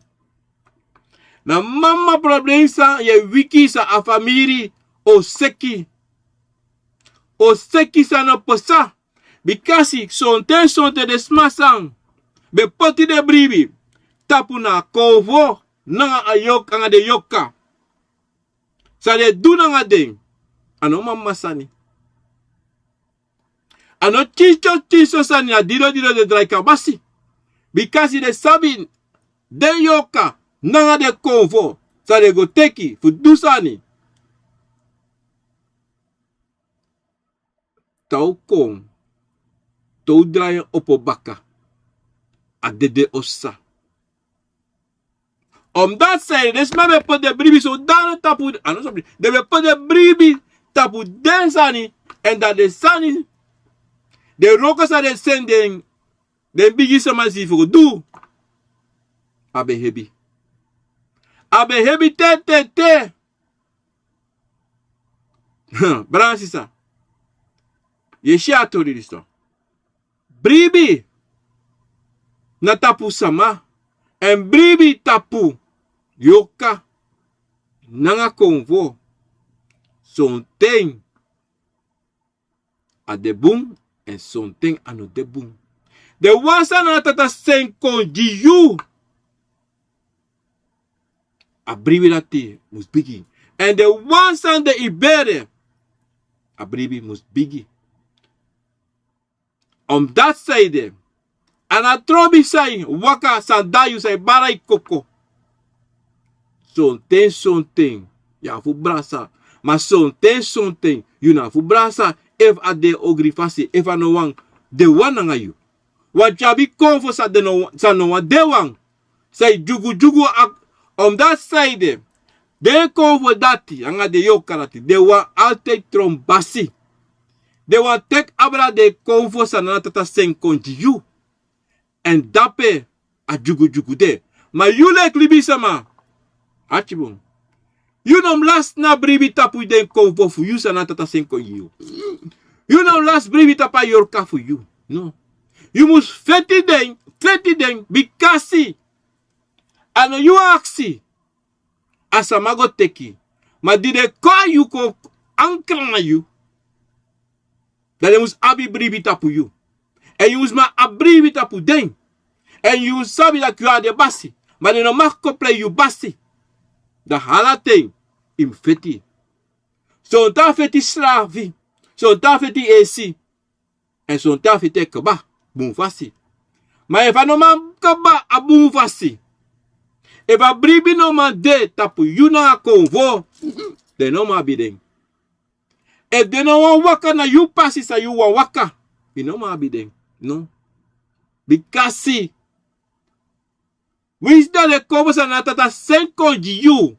Na mama problem san yu e wiki, san a famiri o seki. O seki, san no pasa. Bikasi sonten sonten den sma san ben poti den bribi tapu na a konfo nanga a yorka, anga den yorka, san den du nanga den, a no mama sani. A no tinso tinso sani, na diro diro den drai kabasi. Bikasi den sabi den yorka nanga den konfo san den go teki fu du sani. Te a o kon, te a o drai en opo baka, a dede o psa. Omdat san ede, den sma ben poti den bribi so, dan tapu, a no so bribi, den ben poti den bribi tapu den sani, èn dan den sani, den wroko san den seni den, den bigi sama si fu go du, a ben hebi. A ben hebi te, te, te. Brada sisa, yu e si a tori disi so. Bribi na tapu sama, èn bribi tapu yorka nanga konfo, sonten a de bun, èn sonten a no de bun. Den wan san Nana Tata seni kon gi yu, a bribi dati mus bigi. Èn den wan san de i bere, a bribi mus bigi. Omdat san ede, a no trobi san e waka, san e dai yu, san e bari yu koko. Sonten sonten yu abi fu brasa. Ma sonten sonten yu no abi fu brasa, efu a de ogri fasi, efu a no wani de wan nanga yu. Wan tyabi konfo san de no, san no wani de wan. San e dyugudyugu a, omdat san ede, den konfo dati anga den yorka dati, den wani altijd tron basi. Den wani teki abra den konfo san Nana Tata seni kon gi yu. Èn dape a dyugudyugu de. Ma yu leki libisama, atibun, yu no mus lasi na bribi tapu den konfo fu yu san Nana Tata seni kon gi yu. Yu no mus lasi bribi tapu a yorka fu yu. No. Yu mus feti den, feti den, bikasi a no yu aksi. A sama go teki. Ma di den kon na yu kon ankra na yu, dan den mus abi bribi tapu yu. Èn yu mus man abi bribi tapu den. Èn yu sabi taki yu a de basi. Ma den no maki kon prei yu basi. Dan ala ten yu mus feti. Sonten a feti srafi. Sonten a feti esi. Èn sonten a feti e kaba bun fasi. Ma efu a no man kaba a bun fasi, efu a bribi no man de tapu yu nanga konfo, den no man abi den. Efu den no wani waka na yu pasi san yu wani waka, yu no man abi den. No. Bikasi winsi den de kon bun san na tata seni kon gi yu.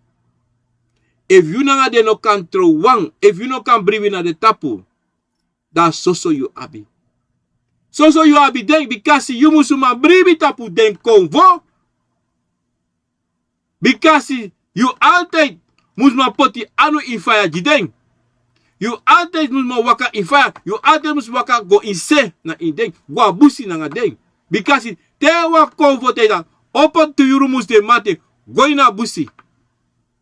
Efu yu nanga den no kan trow wan, efu yu no kan bribi na den tapu, dan soso yu abi. Soso yu abi den, bikasi yu musu man bribi tapu den konfo. Bikasi yu altijd musu man poti anu ini faya gi den. Yu altijd musu man waka ini faya, yu altijd musu waka go ini se na ini den, go a busi nanga den. Bikasi te wan konfo tei dan, opo tu yuru musu de mate, go ini a busi.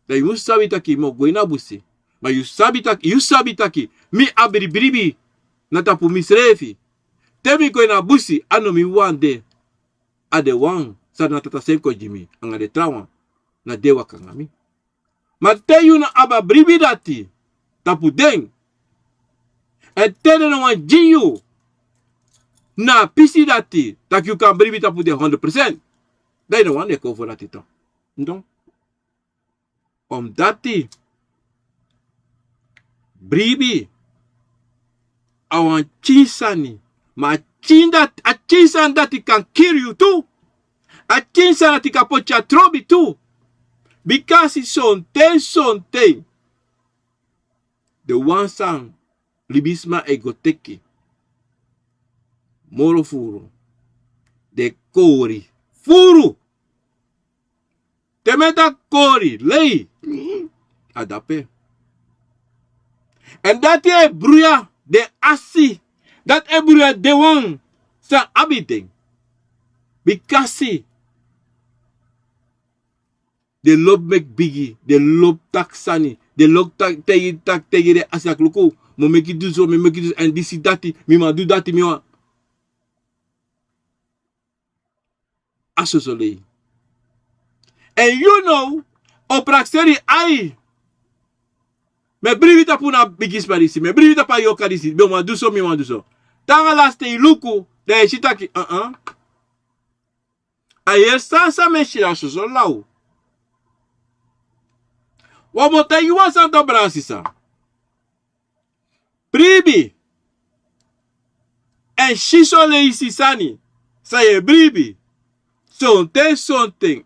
Dan yu musu sabi taki mi o go ini a busi. Ma yu sabi taki, yu sabi taki mi abi bribi na tapu misrefi. Te mi go ini a busi, a no mi wan de. A den wan san na tata seni kon gi mi, anga den trawan, na den waka anga mi. Ma te yu no abi a bribi dati tapu den, èn te den no wani gi yu na a pisi dati, taki yu kan bribi tapu den hondro procent, dan yu no wani e konfo dati tu. Omdati bribi a wan pikin sani, ma a pikin dati, a pikin sani dati kan kiri yu tu. A pikin sani dati kan poti yu a trobi tu. Bikasi sonten, sonten den wan san libisma e go teki moro furu, den kori furu. Te mi e taki kori lei, a dape. Èn dati e bruya den asi. Dati e bruya den wan san abi den. Bikasi den lobi meki bigi, den lobi taki sani, den lobi taki, taigi, taki, taigi den asi taki luku, mi o meki du so, mi o meki du so, èn disi dati, mi man du dati, mi wan. A soso lei. Èn yu now o prakseri, ai, mi e bribi tapu na bigisma disi, mi e bribi tapu a yorka disi, mi o man du so, mi o man du so. Te anga lasti yu luku, dan yu e si taki, a, a yere san san mi e si na soso law. Wan mi o taigi wan sani tu, brada sisa. Bribi. Èn si son leisi sani san yu e bribi, sonten, sonten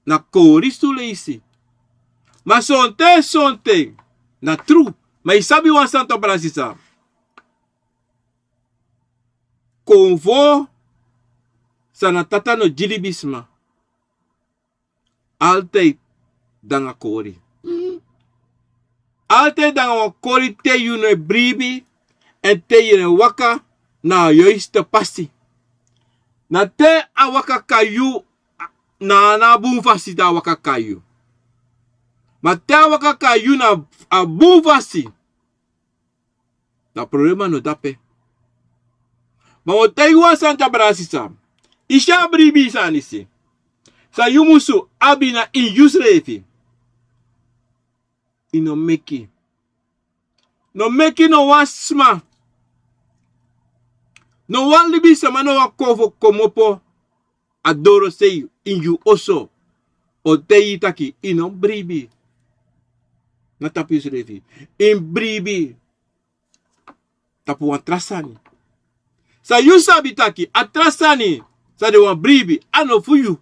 na kori tu leisi. Ma sonten, sonten na tru. Ma yu sabi wan sani tu, brada sisa. Konfo san na tata no gi libisma, altijd de anga kori. Altijd de anga wan kori te yu no e bribi, èn te yu no e waka na a yoiste pasi. Na te a waka kai yu, na a no bun fasi te a waka kai yu. Ma te a waka kai yu na a bun fasi, dan problema no de dape. Ma mi o taigi wan sani tu, brada sisa. Yu si a bribi sani disi san yu musu abi na ini yusrefi, yu no meki. No meki no wan sma, no wan libisma, no wan konfo komopo a dorosei ini yu oso o taigi yu taki yu no bribi na tapu yusrefi. Yu bribi tapu wan tra sani san yu sabi taki a tra sani san de wan bribi, a no fu yu.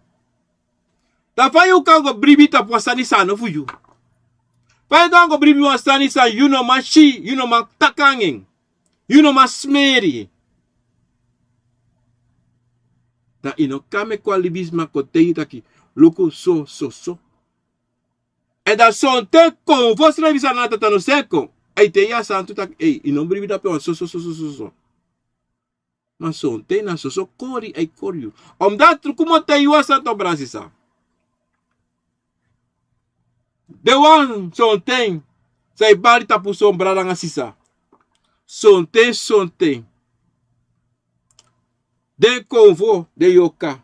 Dan fa yu kan go bribi tapu wan sani san a no fu yu? Fa yu kan go bribi wan sani san yu no man si, yu no man taki anga en, yu no man smeri? Dan yu no kan meki wan libisma kon taigi yu taki luku so, so, so. Èn dan sonten konfo srefi san na tata no seni kon, a e taigi yu a sani tu taki, ei, yu no bribi dape wan so, so, so, so, so. Ma sonten na soso kori a e kori yu. Omdati luku, mi o taigi wan sani tu, brada sisa. Den wan sonten san e bari tapu son brada nanga sisa. Sonten, sonten Den konfo, den yorka,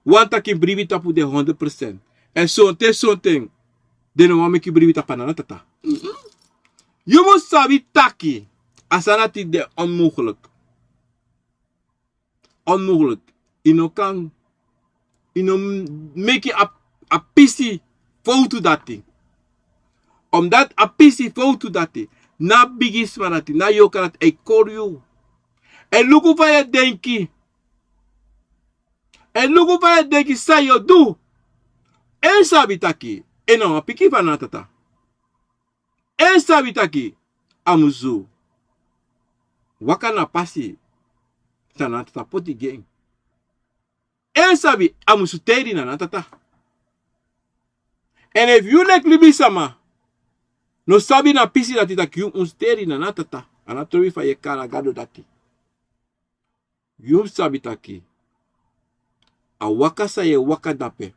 wani taki bribi tapu den hondro procent. Èn sonten sonten den no wani meki bribi tapu a nana tata. Yu mus sabi taki a sani dati de onmogelijk. Onmogelijk. Yu no kan, yu no meki a, a pisi fowtu dati. Omdat a pisi fowtu dati, na a bigi sma dati, na a yorka dati e kori yu. Èn luku fa yu e denki. Èn luku fa yu e denki san yu o du. En sabi taki en na wan pikin fu a nana tata. En sabi taki a musu waka na a pasi san a nana tata poti gi en. En sabi a musu teri na a nana tata. Èn efu yu leki libisama no sabi na a pisi dati taki yu musu teri na a nana tata, a na trobi fa yu e kari a gado dati. Yu mus sabi taki a waka san yu e waka dape,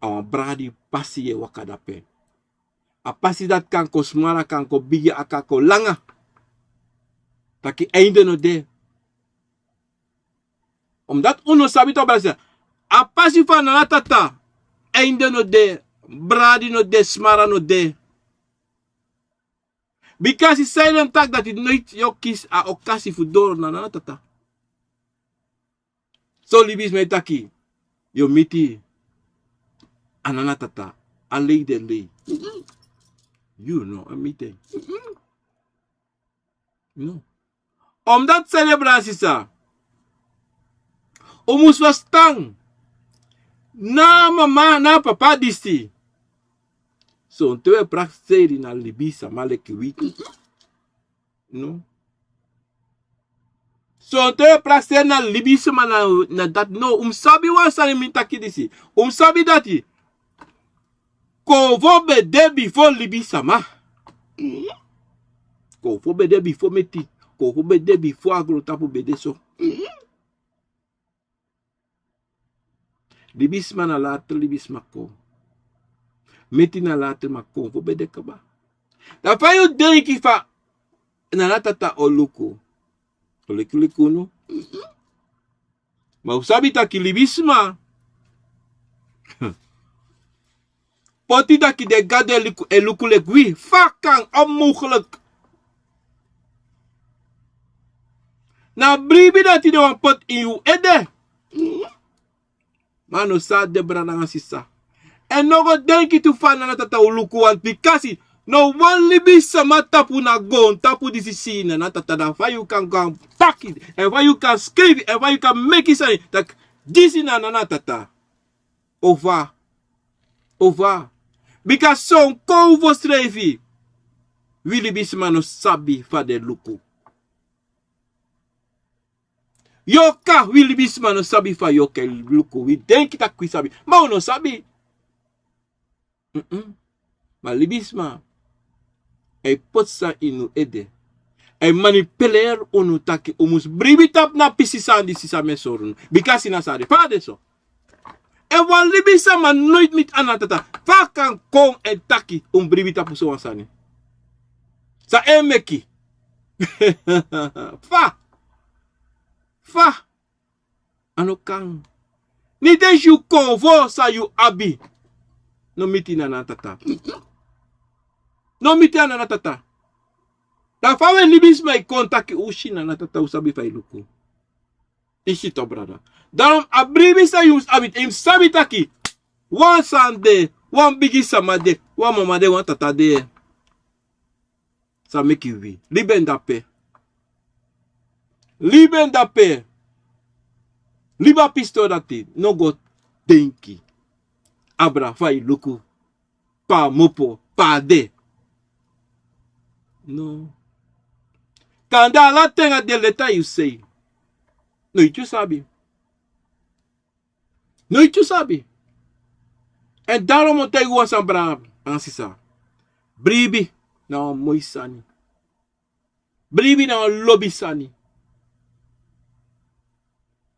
a wan bradi pasi yu e waka dape. A pasi dati kan kon smara, kan kon bigi, a kan kon langa. Taki einde no de. Omdat un no sabi, to brada, a pasi fu a nana tata, einde no de, bradi no de, smara no de. Bikasi san ede taki dati noiti yu o kisi a okasi fu doro na a nana tata. So libisma e taki yu o miti a nana tata, a lei de lei. Yu no e miti en. No. Omdat san ede, brada, sisa, un mus ferstan, na a mama, na a papa disi. Sonten un e prakseri na libisma leki wi. No. Sonten un e prakseri na libisma na, na dati. No, un mus sabi wan sani, mi taki disi. Un mus sabi dati. Konfo ben de bifo libisma. Konfo ben de bifo meti. Konfo ben de bifo a grontapu ben de so. Libisma na later libisma kon. Meti na later, ma konfo ben de kaba. Dan fa yu denki fa a nana tata o luku? O leki leki unu. Ma un sabi taki libisma poti taki den gado e luku, e luku leki wi. Fa kan? Onmogelijk. Na bribi dati den wani poti ini yu ede. Ma a no so a de, brada nanga sisa. Èn no go denki tu fa a nana tata o luku wan, bikasi no wan libisma tapu na goontapu disi si a nana tata. Dan fa yu kan go taki, èn fa yu kan skrifi, èn fa yu kan meki sani taki disi na a nana tata? Ofa, ofa. Bika son konfo srefi, wi libisma no sabi fa den luku. Yorka, wi libisma no sabi fa yorka e luku. Wi denki taki wi sabi, ma un no sabi. Mm-mm. Ma libisma e poti sani ini un ede. E manipuleri unu taki un mus bribi tapu na a pisi sani disi san mi e sori unu. Bikasi na san a de. Fa a de so? Efu wan libisma noiti miti a nana tata, fa a kan kon èn taki un mus bribi tapu sowan sani? San e meki? Fa? Fa? A no kan. Ni den si yu konfo san yu abi, no miti na a nana tata. No miti a nana tata. Dan fa wi libisma e kon taki un si na a nana tata, un sabi fa yu luku. Yu si to, brada. Dan a bribi san yu mus abi, yu mus sabi taki wan sani de, wan bigi sama de, wan mama de, wan tata de. San meki wi libi en dape. Libi en dape. Libi a pistori dati, no go denki abra fa yu luku, pe a mopo, pe a de. No. Kande ala ten a de leti a yu sei. Noiti yu sabi. Noiti yu sabi. Èn daarom mi o taigi wan sani, brada nanga sisa. Bribi na wan moi sani. Bribi na wan lobi sani.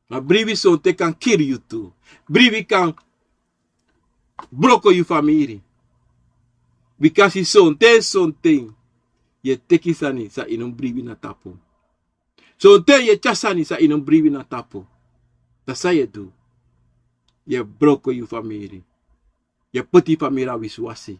Ma bribi sonten kan kiri yu tu. Bribi kan broko yu famiri. Bikasi sonten, sonten yu e teki sani san yu no mus bribi na tapu. Sonten yu e tyari sani san yu no bribi na tapu. Dan san yu e du? Yu e broko yu famiri. Yu e poti famiri na wisiwasi.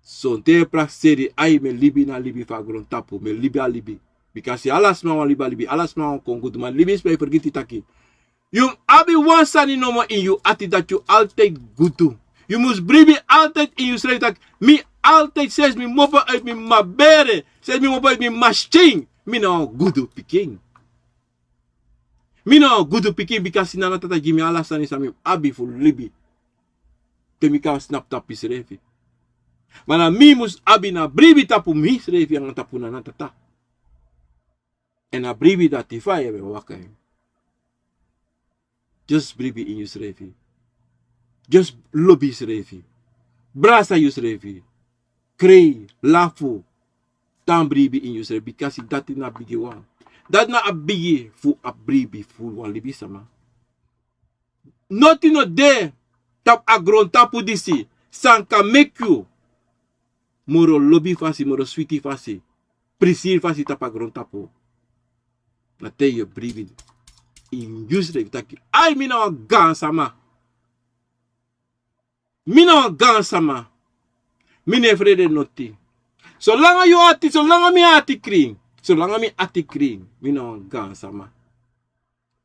Sonten yu e prakseri, ai, mi e libi na libi fu a grontapu, mi e libi a libi. Bikasi ala sma wani libi a libi, ala sma wani kon gudu, ma libisma e fergiti taki yu mus abi wan sani nomo ini yu ati, dati yu altijd gudu. Yu mus bribi altijd ini yusrefi taki mi altijd, sensi mi mopo uit mi mama bere, sensi mi mopo uit mi mama skin, mi na wan gudu pikin. Mi na wan gudu pikin, bikasi Nana Tata gi mi ala sani san mi abi fu libi. Te mi kan snapu tapu misrefi. Ma na mi mus abi na bribi tapu misrefi anga tapu Nana Tata. Èn a bribi dati fa yu e waka en. Just bribi ini yusrefi. Just lobi yusrefi. Brasa yusrefi. Krei, lafu. Tan bribi ini yusrefi, bikasi dati na a bigi wan. Dati na a bigi fu a bribi fu wan libisama. Noti no de tapu a grontapu disi san kan meki yu moro lobi fasi, moro switi fasi, prisiri fasi tapu a grontapu. Na te yu e bribi ini yusrefi taki, ai, mi na wan gaansama. Mi na wan gaansama. Mi no e frede noti. Solanga yu ati, solanga mi ati krin, solanga mi ati krin, mi na wan gaansama.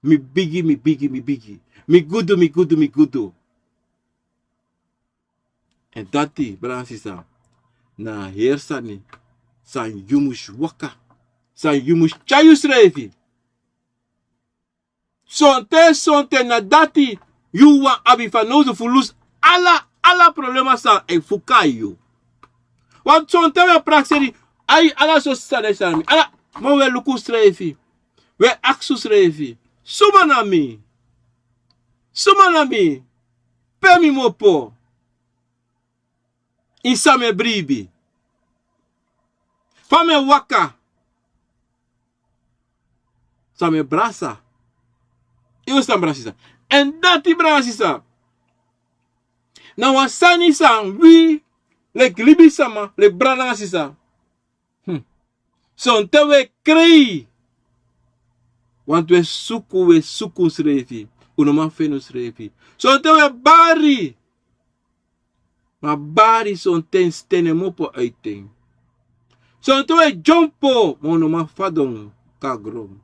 Mi bigi, mi bigi, mi bigi. Mi gudu, mi gudu, mi gudu. Èn dati, brada nanga sisa, na a heri sani san yu mus waka, san yu mus tyari yusrefi. Sonten, sonten na dati yu wani abi fanowdu fu lusu ala, ala problema san e fuka yu. Want sonten wi e prakseri, ai, ala so sani san mi, ala, ma wi e luku usrefi. Wi e aksi usrefi, suma na mi? Suma na mi? Pe mi mopo? Ini san mi e bribi? Fa mi e waka? San mi e brasa? Yu e stan, brada nanga sisa. Èn dati, brada nanga sisa, na wan sani san wi, leki libisama, leki brada nanga sisa, hmm, sonten wi e krei. Want wi e suku, wi e suku usrefi. Un no man feni usrefi. Sonten wi e bari. Ma bari sonten sten en mopo uiteen. Sonten wi e dyompo, ma un no man fadon kon na gron.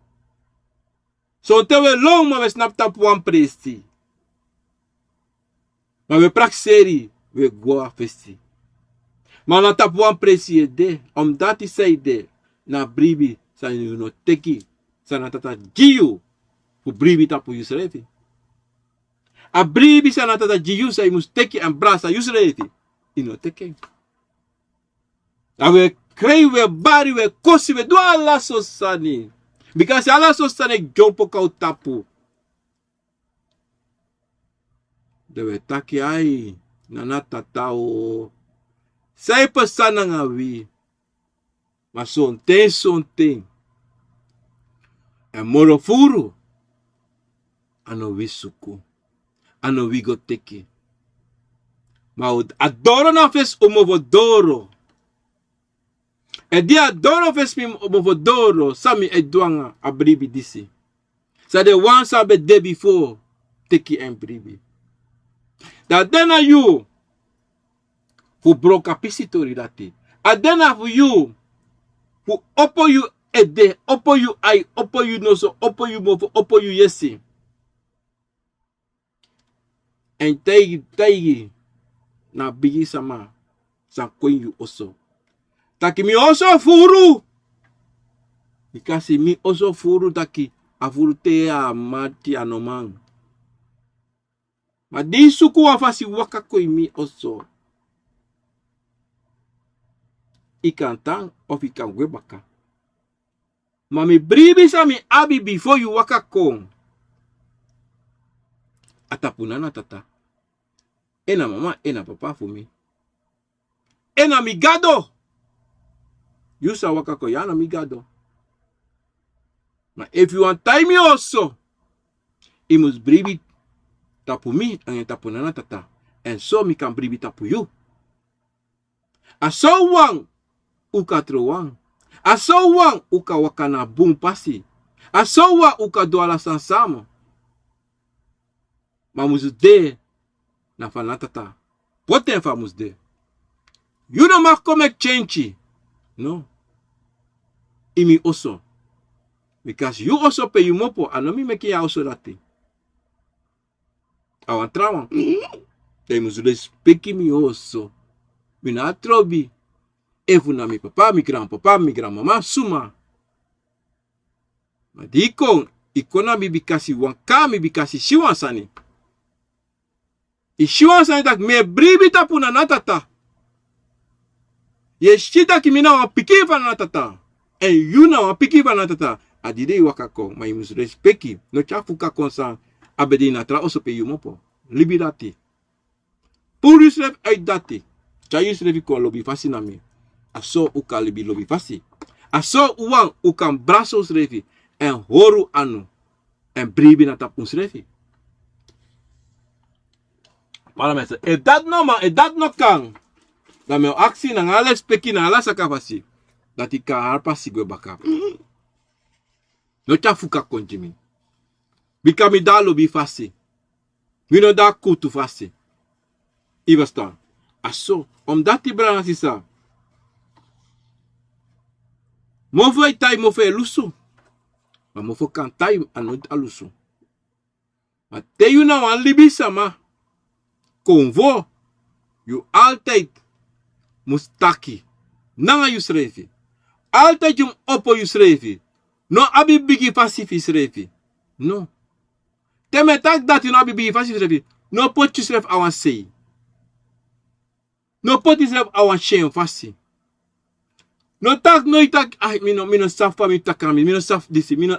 Sonten wi e lon, ma wi e snapu tapu wan presi. Ma wi e prakseri, wi e gwe na fesi. Ma na tapu wan presi yu e de, omdati san yu de, na a bribi san yu no teki, san Nana Tata gi yu fu bribi tapu yusrefi. A bribi san Nana Tata gi yu san yu mus teki èn brasa yusrefi, yu no teki en. A wi e krei, wi e bari, wi e kosi, wi e du ala so sani. Bikasi ala so sani e dyompo kon na un tapu. Dan wi e taki, ai, Nana Tata o, san e pasa nanga wi? Ma sonten, sonten, èn moro furu, a no wi suku, a no wi go teki. Ma a doro na fesi un mofo doro. Èn di a doro fesi mi mofo doro, san mi e du anga a bribi disi? San den wan san ben de bifo teki en bribi. Dan a de na yu fu broko a pisi tori dati. A de na fu yu fu opo yu ede, opo yu ai, opo yu noso, opo yu mofo, opo yu yesi. Èn taigi, taigi na a bigi sama san kon ini yu oso taki mi oso furu. Bikasi mi oso furu, taki a furu te a mati a no man. Ma di yu suku wan fasi waka kon ini mi oso, yu kan tan ofu yu kan gwe baka. Ma mi bribi san mi abi bifo yu waka kon, a tapu Nana Tata. En na mama, en na papa fu mi. En na mi Gado. Yu sa waka kon, yu a no mi Gado. Ma efu yu wani tan ini mi oso, yu mus bribi tapu mi anga tapu Nana Tata. Èn so mi kan bribi tapu yu. A so wan un kan trow wan. A so wan un kan waka na bun pasi. A so wan un kan du ala sani sama. Ma musu de na fa Natata poti en fa musu de. Yu no mag kon meki tyentyi. No. Ini mi oso. Bikasi yu oso pe yu mopo, a no mi meki yu a oso dati. A wan trawan. Dan yu musu lespeki mi oso. Mi no abi trobi efu na mi papa, mi granpapa, mi granmama, suma. Ma di yu kon, yu kon na mi bikasi wan kari mi, bikasi yu si wan sani. Yu si wan sani taki mi e bribi tapu na Natata. Yu e si taki mi na wan pikin fu Natata. Èn yu na wan pikin fu Natata. A dide yu waka kon, ma yu musu lespeki. No tyari fuka kon san a ben de ini a tra oso pe yu mopo. Libi dati. Puru yusrefi uit dati. Tyari yusrefi kon lobi fasi na mi. A so un kan libi lobi fasi. A so un wan un kan brasi unsrefi èn hori un anu èn bribi na tapu unsrefi. Ala mensen, efu dati no man, efu dati no kan, dan mi o aksi nanga lespeki na ala saka fasi, dati kan hari pasi gwe baka. No tyari fuka kon gi mi. Bika mi de a lobi fasi. Mi no de a kuutu fasi. Yu e ferstan? A so, omdati brada nanga sisa, mofo e tai mofo e lusu. Ma mofo kan tai a no a lusu. Ma te yu na wan libisama, konfo, yu altijd mus taki nanga yusrefi. Altijd yu mus opo yusrefi. No abi bigi fasi fu yusrefi. No. Te mi e taki dati, no abi bigi fasi fu yusrefi. No poti yusrefi a wan sei. No poti yusrefi a wan syen fasi. No taki, no, yu taki, ai, mi no, mi no sabi fa mi taki nanga mi, mi no sabi disi, mi no.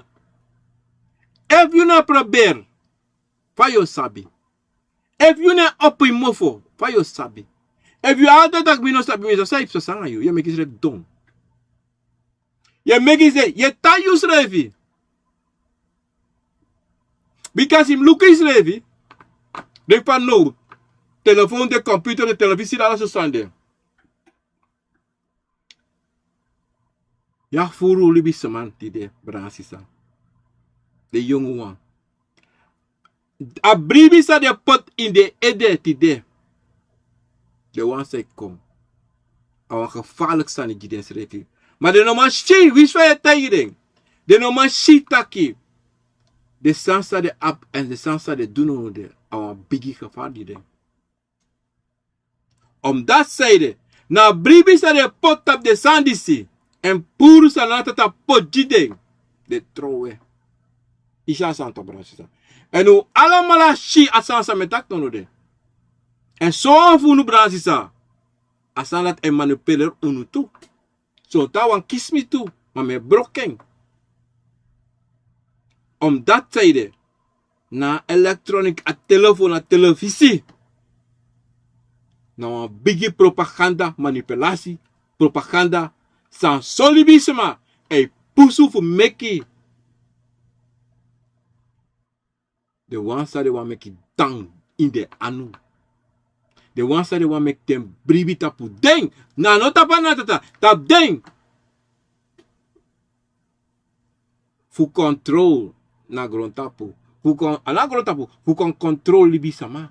Efu yu no e proberi, fa yu o sabi? Efu yu no e opo yu mofo, fa yu o sabi? Efu yu altijd taki mi no sabi, mi no sabi, san yu e psa nanga yu, yu e meki yusrefi don. Yu e meki se, yu e tai yusrefi. Bika si mi luku yusrefi, den fanowdu, telefon de, computer de, telefisi de, ala so sani de. Yu abi furu libisma tide, brada nanga sisa. Den yongu wan. A bribi san den poti ini den ede tide. Den wan san e kon, a wan gevaarlijk sani gi densrefi. Ma den no man si, winsi fa yu e taigi den, den no man si taki den sani san den abi èn den sani san den du now de, a wan bigi gevaar gi den. Omdati san ede, na a bribi san den poti tapu den sani disi, èn puru san Natata poti gi den, den trowe. Yu si a sani, brada nanga sisa. Èn un alamala si a sani san mi e taki now de. Èn sonwan fu unu, brada nanga sisa, a sani dati e manipuleri unu tu. Sonten a wani kisi mi tu, ma mi e broko en. Omdati san ede, na elektronik, a telefon, a telefisi, na wan bigi propaganda, manipulasi, propaganda san son libisma e pusu fu meki den wan san den wani meki tan ini den anu. Den wan san den wani meki den bribi tapu den. Na no tapu a Natata, tapu den. Fu kontrol na grontapu. Fu kon, a na grontapu, fu kon kontrol libisma.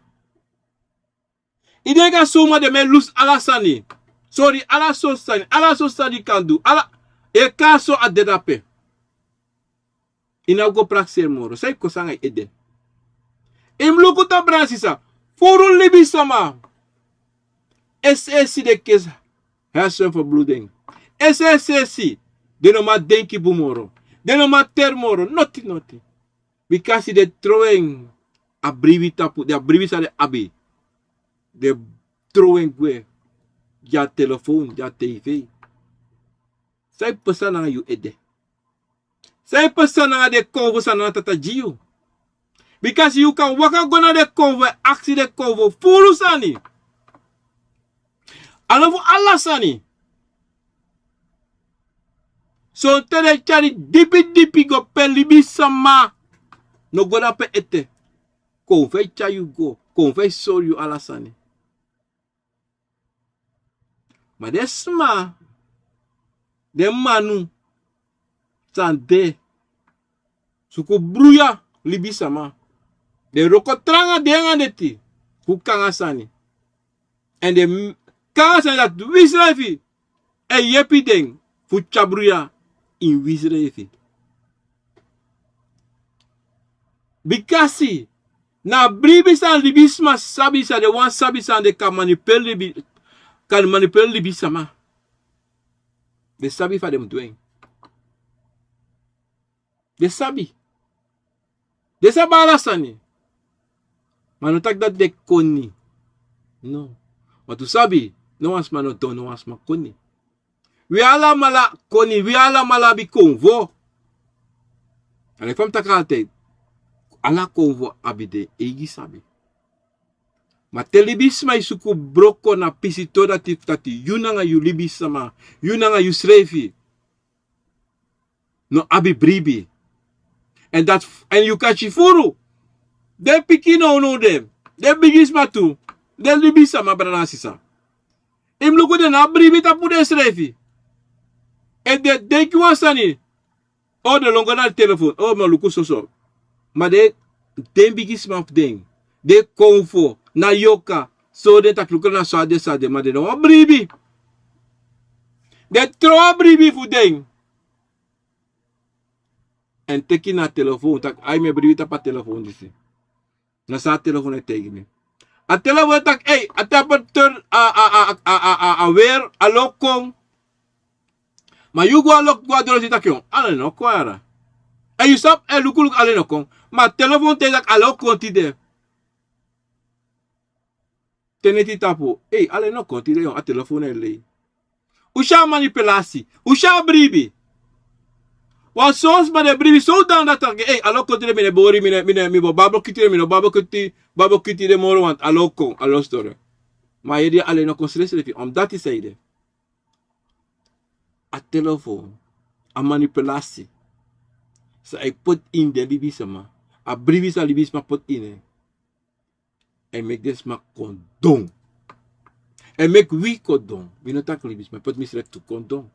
Yu denki a suma den mu e lusu ala sani. Sori, ala sortu sani, ala sortu sani yu kan du. Ala, yu e kon a so, a de dape. Yu no abi go prakseri moro. San yu kosi nanga yu ede? Yu mus luku, brada nanga sisa. Furu libisma. Esi esi den kisi hersenverbloeding. Esi esi esi den no man denki bun moro. Den no man teri moro. Noti noti. Bikasi den trowe en a bribi tapu, den a bribi san den abi. Den trowe en gwe. Gi a telefon, gi a tv. San e pasa nanga yu ede? San e pasa nanga den konfo san Natata gi yu? Bikasi yu kan waka go na den konfo, e aksi den konfo furu sani. A no fu ala sani. Sonten den e tyari dipi dipi go pe libisma no go dape ete. Konfo e tyari yu go, konfo e sori yu ala sani. Ma den sma Den manu san de suku bruya libisama. Den wroko tranga den anga deti fu kon nanga sani. Èn den kon nanga sani dati wi srefi e yepi den fu tyari bruya ini wi srefi. Bikasi na a bribi san libisma sabi, san den wani sabi, san den kan manipuleli libi, kan manipuleli libisama. Den sabi fa den mus du en. Den sabi. Den sabi ala sani. Ma no taki dati den koni. No. Ma tu sabi, no wan sma no don, no wan sma koni. Wi alamala koni, wi alamala abi konfo. A leki fa mi taki altijd. Ala konfo abi den eigi sabi. Ma te libisma e suku broko na pisi to dati fu taki yu nanga yu libisama, yu nanga yu srefi no abi bribi. Èn dati, èn yu kan si furu den pikin nownow de, den bigisma tu, den libisama, brada nanga sisa. Yu mus luku den no abi bribi tapu densrefi. Efu den denki wan sani, o, den lon go na den telefon, o, mi o luku soso. Ma den, den bigisma fu den, den konfo, na yoka, so den taki luku na so a de, so a de, ma den no wani bribi. Den tron a bribi fu den. Èn teki na telefon, taki ai, mi e bribi tapu a telefon disi. Na san a telefon e taigi mi. A telefon e taki, ei, a tapu a, a, a, a, a, a, a weri, a lon kon. Ma yu go a lon, go a doro, si taki, o, ala no kon yara. Èn yu sabi, e luku luku, ala no kon. Ma a telefon taigi taki a lon kon tide. Te neti tapu, ei, ala no kon tide, a telefon e lei. Un si a manipulasi, un si a bribi. Wan son sma de bribi so dan dati taki, ei, a lon kon tide, mi no e bori, mi no, mi no, mi bo babel kiti, mi no babel kiti, babel kiti de moro, want a lon kon, a lon stori. Ma yu e de ala no kon srefsrefi, omdati san ede. A telefon, a manipulasi san e poti ini den libisma, a bribi san libisma poti ini en. Èn meki den sma kon don. Èn meki wi kon don. Mi no taki libisma, poti misrefi tu, kon don.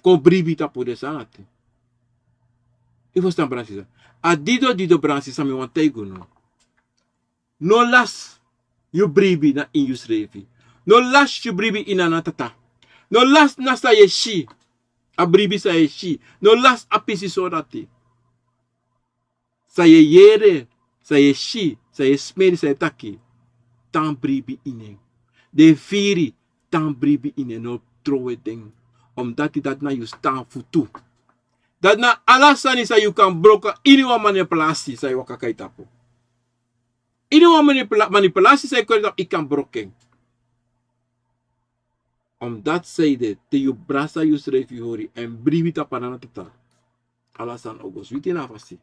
Kon bribi tapu den sani dati. Yu ferstan, brada nanga sisa? A dido dido, brada nanga sisa, mi wani taigi unu. No lasi yu bribi na ini yusrefi. No lasi yu bribi ini a na tata. No lasi na san yu e si. A bribi san yu e si. No lasi a pisi so dati. San yu e yere, san yu e si, san yu e smeri, san yu e taki, tan bribi ini en. Den firi, tan bribi ini en, no trowe den. Omdati dati na yu stan futu. Dati na ala sani san yu kan broko ini wan manipulasi san yu waka kai tapu. Ini wan manipula-, manipulasi san yu kon tapu, yu kan broko en. Omdati san ede, te yu brasa yusrefi hori èn bribi tapu a na tata, ala sani o go switi na a fasi.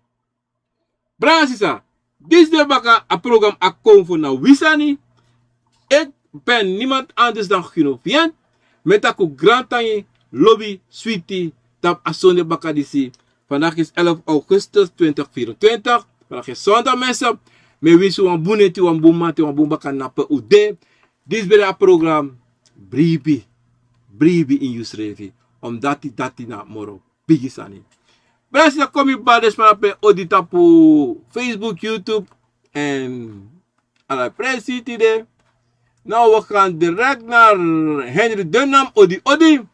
Brada nanga sisa, disi de baka a program A Konfo na Wi Sani. Ik ben niemand anders dan Gino Vient. Mi e taki un grantangi, lobi, switi, tapu a sonde baka disi. Vandaag is elf augustus twintig vierentwintig. Vandaag is zondag, mensen. Mi e winsi un wan bun neti, wan bun mamanten, wan bun bakadina pe un de. Disi ben de a program Bribi. Bribi ini yusrefi. Omdati dati na moro bigi sani. Brada nanga sisa, kon mi bari den sma pe odi tapu Facebook, YouTube èn ala presi tide. Now we gaan direct naar Henry Dunham, odi odi.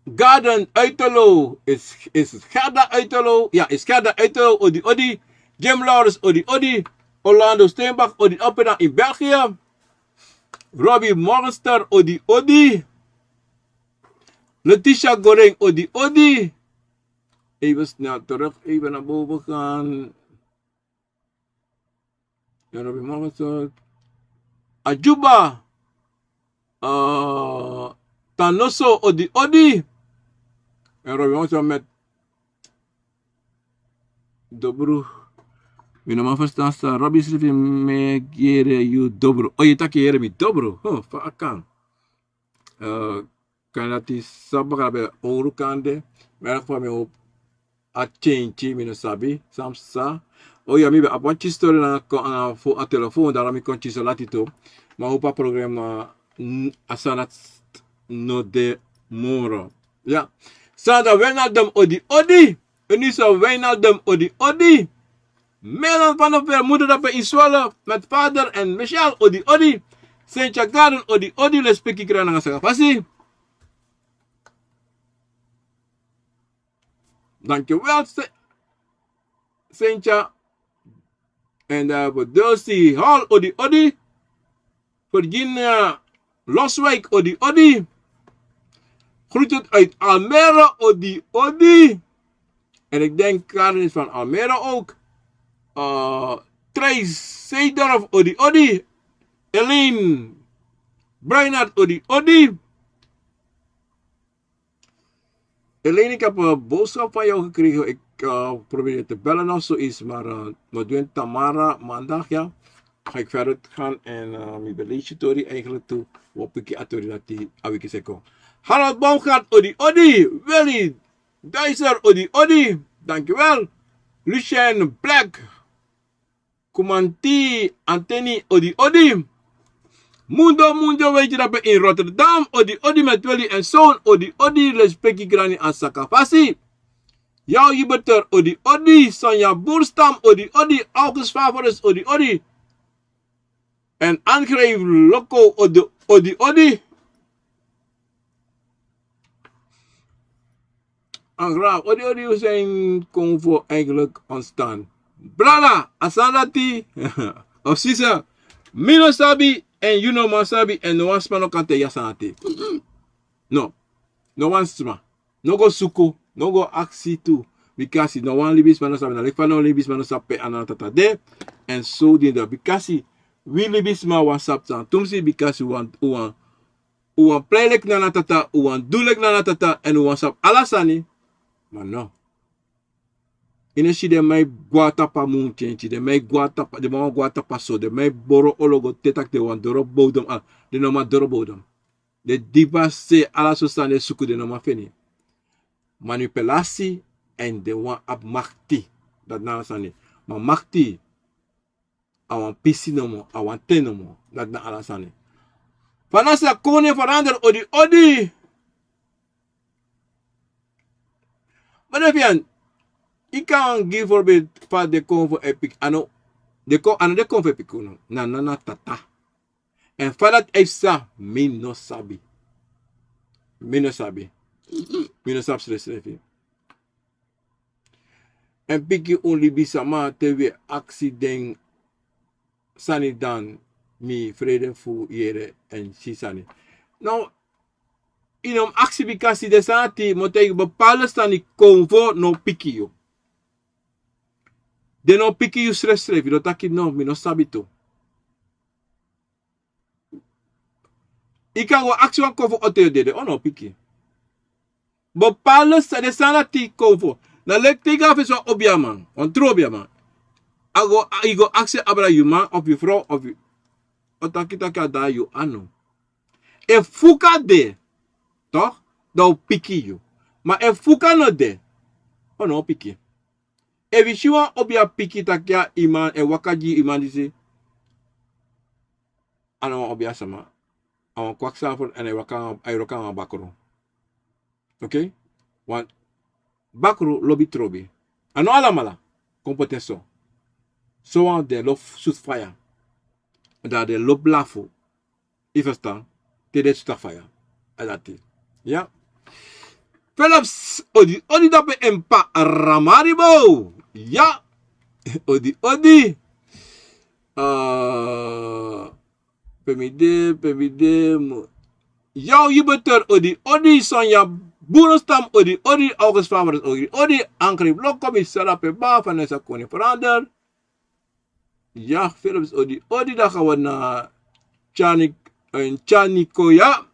Garden Uitelo, is, is Gerda Uitelo? Ja, is Gerda Uitelo, odi odi. Jim Lawrence, odi odi. Orlando Steenbach, odi odi in België. Robbie Monster, odi odi. Letitia Goreng, odi odi. Even snel terug, even naar boven gaan. Ja, Robbie Monster. Ajuba. Eh, Tanoso, odi odi. En Robbie Monster met dobru. Mi no man ferstan san Robbie srefi meki yere yu dobru. O, yu taki yere mi dobru. Ho, fa a kan. Eh, kan dati san baka ben owru kan de. Mi e hopi fa mi e hopi a change, mi no sabi san psa. O ya, mi ben abi wan kisi tori nanga kon, nanga fu a telefon, daarom mi kon kisi so lati tu. Ma mi e hopi a program, eh, a sani dati no de moro. Ya. Sandra Wijnaldum, odi odi. Eunice Wijnaldum, odi odi. Melan van der Veer, moeder dape in Zwolle met vader en Michel, odi odi. Sentja Garden, odi odi. Lespeki, Krananga, Sakafasi. Dankjewel, Se-, Sentja. En dan hebben we Dulcie Hall, odi odi. Virginia Loswijk, odi odi. Groeten uit Almere, odi odi. En ik denk Karen is van Almere ook. Eh, Trace Seedorf, odi odi. Elaine Bruinart, odi odi. Elaine, ik heb een boodschap van jou gekregen. Ik eh, probeer je te bellen of zoiets, maar eh, we doen Tamara maandag, ja. Ga ik verder gaan en eh, mi beleid je tori eigenlijk toe. We pikken a tori dat die awiki seko. Harold Baumgart, odi odi. Willy Duiser, odi odi. Dankjewel. Lucien Black. Kumanti Anthony, odi odi. Mundo Mundo, weet je dat, in Rotterdam, odi odi met Willy en Zoon, odi odi. Lespeki, Granny, Asaka Fasi. Jou Jibeter, odi odi. Sonja Boerstam, odi odi. August Favoris, odi odi. En Angreep Loco, odi odi. Angra, odi odi, u zijn kon voor eigenlijk ontstaan. Brada, a san dati, of sisa, mi no sabi, en yu no man sabi, en no wan sma no kan taigi a san dati. No, no wan sma. No go suku, no go aksi tu. Bikasi no wan libisma no sabi, na leki fa no libisma no sabi pe a Nana Tata de. En so di de, bikasi wi libisma wan sabi san tumsi, bikasi wan, wan Un wani prei leki Nana Tata, un wani du leki Nana Tata, èn un wani sabi ala sani. Ma no. Yu no si den man e gwe na tapu a munten, den man e gwe na tapu, den man wani gwe na tapu a so, den man e boro olo go te taki den wani doro bodem, ala, den no man doro bodem. Den dipi a se, ala so sani den suku, den no man feni. Manipulasi, èn den wani abi makti. Dati na ala sani. Ma makti, a wan pisi nomo, a wan ten nomo. Dati na ala sani. Fa Nana Sisa kon nen verander, odi, odi. Ma den fu yu, yu kan gi voorbeeld fa den kon fu e piki, a no, den kon, a no den kon fu e piki unu. Na, na, Nana Tata. Èn fa dati e psa, mi no sabi. Mi no sabi. Mi no sabi srefsrefi. Èn piki un libisama te wi e aksi den sani, dan mi frede fu yere èn si sani. Now, yu no mu aksi bikasi den sani dati mi o taigi yu, bepaalde sani kon fu no piki yu. Den no piki yu srefsrefi, yu no taki no, mi no sabi tu. Yu kan go aksi wan kon fu oto yu dede, o no piki. Bepaalde sani, den sani dati kon fu. Na leki te yu go na fesi wan obiaman, wan tru obiaman. A go, yu go aksi abra yu man of yu frow of yu, o taki taki a de na yu anu. Efu fuka de, toch, dan o piki yu. Ma efu fuka no de, o no piki. Efu yu si wan obia piki taki a yu man e waka gi yu man disi, a no wan obia sama. A wan kwakzalver èn a e waka, a e waka nanga bakru. Oké? Want bakru lobi trobi. A no alamala kon poti en so. Sowan den lobi sutu faya. Dan den lobi lafu. Yu ferstan? Te den sutu a faya. A dati. Ya. Philips, odi, odi dape en Paramaribo. Ya. Odi, odi. Ah, pe mi de, pe mi de, mo. Jou Jupiter, odi, odi. Sonja Burenstam, odi, odi. August Favres, odi, odi. Angri Bloko, mi sara pe ba, Vanessa Koning Verander. Ya, Philips, odi, odi. Dan gaan we naar Tjanik, eh, Tjaniko, ya.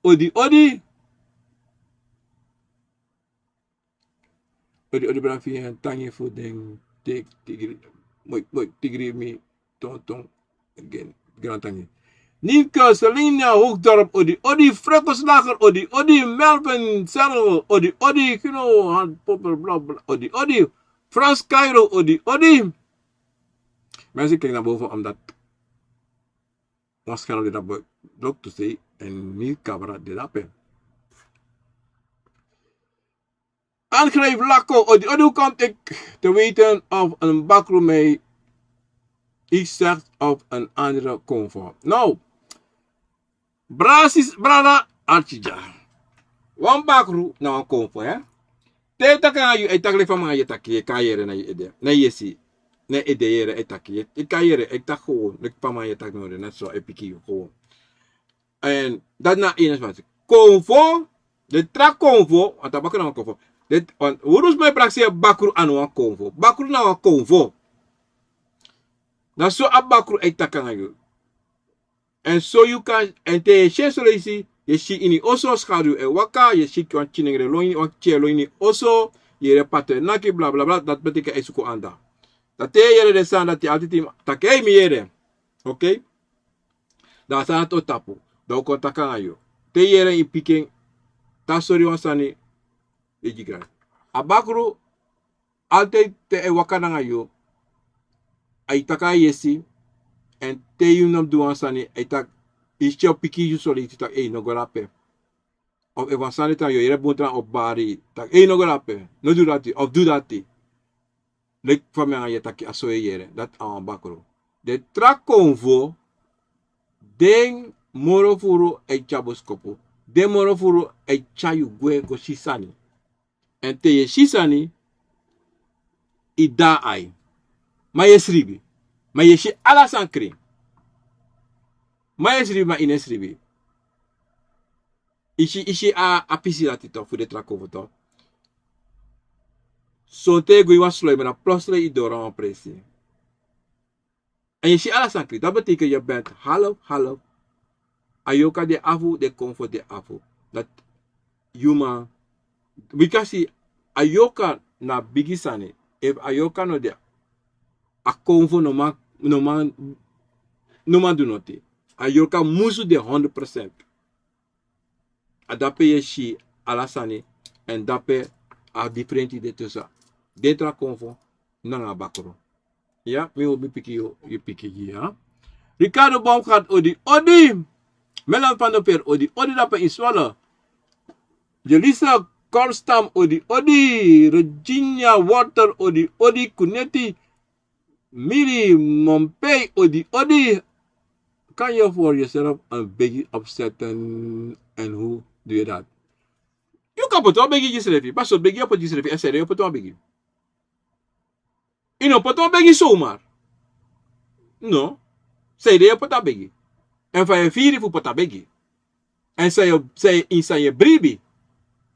Odi, odi. Odi, odi, brada fu yu, tangi fu den, te-, tigri, moi, moi, tigri mi, ton, ton, again, gran tangi. Ninka, Selina, Hoogdorp, odi, odi, Frekoslager, odi, odi, Melvin, Serrel, odi, odi, you know, han, popel, bla, bla, odi, odi, Frans Cairo, odi, odi. Mensen kijken naar boven omdat wan scherm di dati bo-, blok tu sei, En mi kabra de dape. Aangrijp Lako, odi odi, hoe komt ik te weten of een bakru mij iets zegt of een andere konvo? Nou, brasis, brada, artija. Wan bakru na wan konvo, hè? Te taki nanga yu, e taki leki fa mi nanga yu e taki, yu e kan yere na yu ede. Na yu e si. Na yu ede yere e taki. Yu e kan yere, e taki gewoon. Leki fa mi nanga yu e taki, no, na so e piki yu gewoon. En dati na ini sma. Konvo, den tra konvo, want a bakru na wan konvo. Den, want wi no sma e prakseri bakru a no wan konvo. Bakru na wan konvo. Na so a bakru e taki nanga yu. En so yu kan, en te yu e si en so leisi, yu e si ini oso schaduw e waka, yu e si wan tyinengre lon ini, wan tyinengre lon ini oso, yu e yere pato e naki, bla, bla, bla, dati betekent e suku anda. Dan te yu e yere den sani dati, altijd yu taki, hey, mi yere. Oké? Dan a sani dati o tapu. Dan wi kon taki nanga yu. Te yu yere, yu piki en, te a sori wan sani, yu e gi grasi. A bakru, altijd te a e waka nanga yu, a e taki a yesi, en te yu no du wan sani, a e taki, yu si a o piki yu so leisi taki, ei, no go dape. Of efu wan sani tan yu o yere bun tan o bari, taki, ei, no go dape, no du dati, of du dati. Leki fa mi nanga yu e taki, a so yu e yere, dati a wan bakru. Den tra konvo, den moro furu e tyari boskopu, den moro furu e tyari yu gwe go si sani. En te yu e si sani, yu de na ai. Ma yu e sribi. Ma yu e si ala sani krin. Ma yu e sribi, ma yu no e sribi. Yu si, yu si a, a pisi dati toch, fu den tra konvo toch. Sonten yu go ini wan sluimer, dan plotseling yu doro na wan presi. En yu si ala sani krin, dati betekent yu ben half, half. A yorka de afu, den konvo de afu. Dati yu man, bikasi a yorka na bigi sani. Efu a yorka no de, a konvo no man, no man, no man du noti. A yorka musu de honderd procent. A dape yu e si ala sani, en dape a differenti de tussen den tra konvo nanga a bakru. Ya, mi o mi piki yu, yu piki gi, ya. Ricardo Baumgart, odi odi. Melan van der Veer, odi odi, dape in Zwolle. Jelisa Korstam, odi odi. Regina Water, odi odi. Kuneti Miri Mompei, odi odi. Kan je voor jezelf een biggie opzetten en hoe doe je dat? Yu kan poti wan biggie gi yusrefi. Ma sortu biggie yu o poti gi yusrefi, èn san ede yu o poti wan biggie? Yu no poti wan biggie zomaar. No. San ede yu o poti a biggie? Èn fa yu e firi fu poti a biggie? Èn san yu, san yu, san yu e bribi?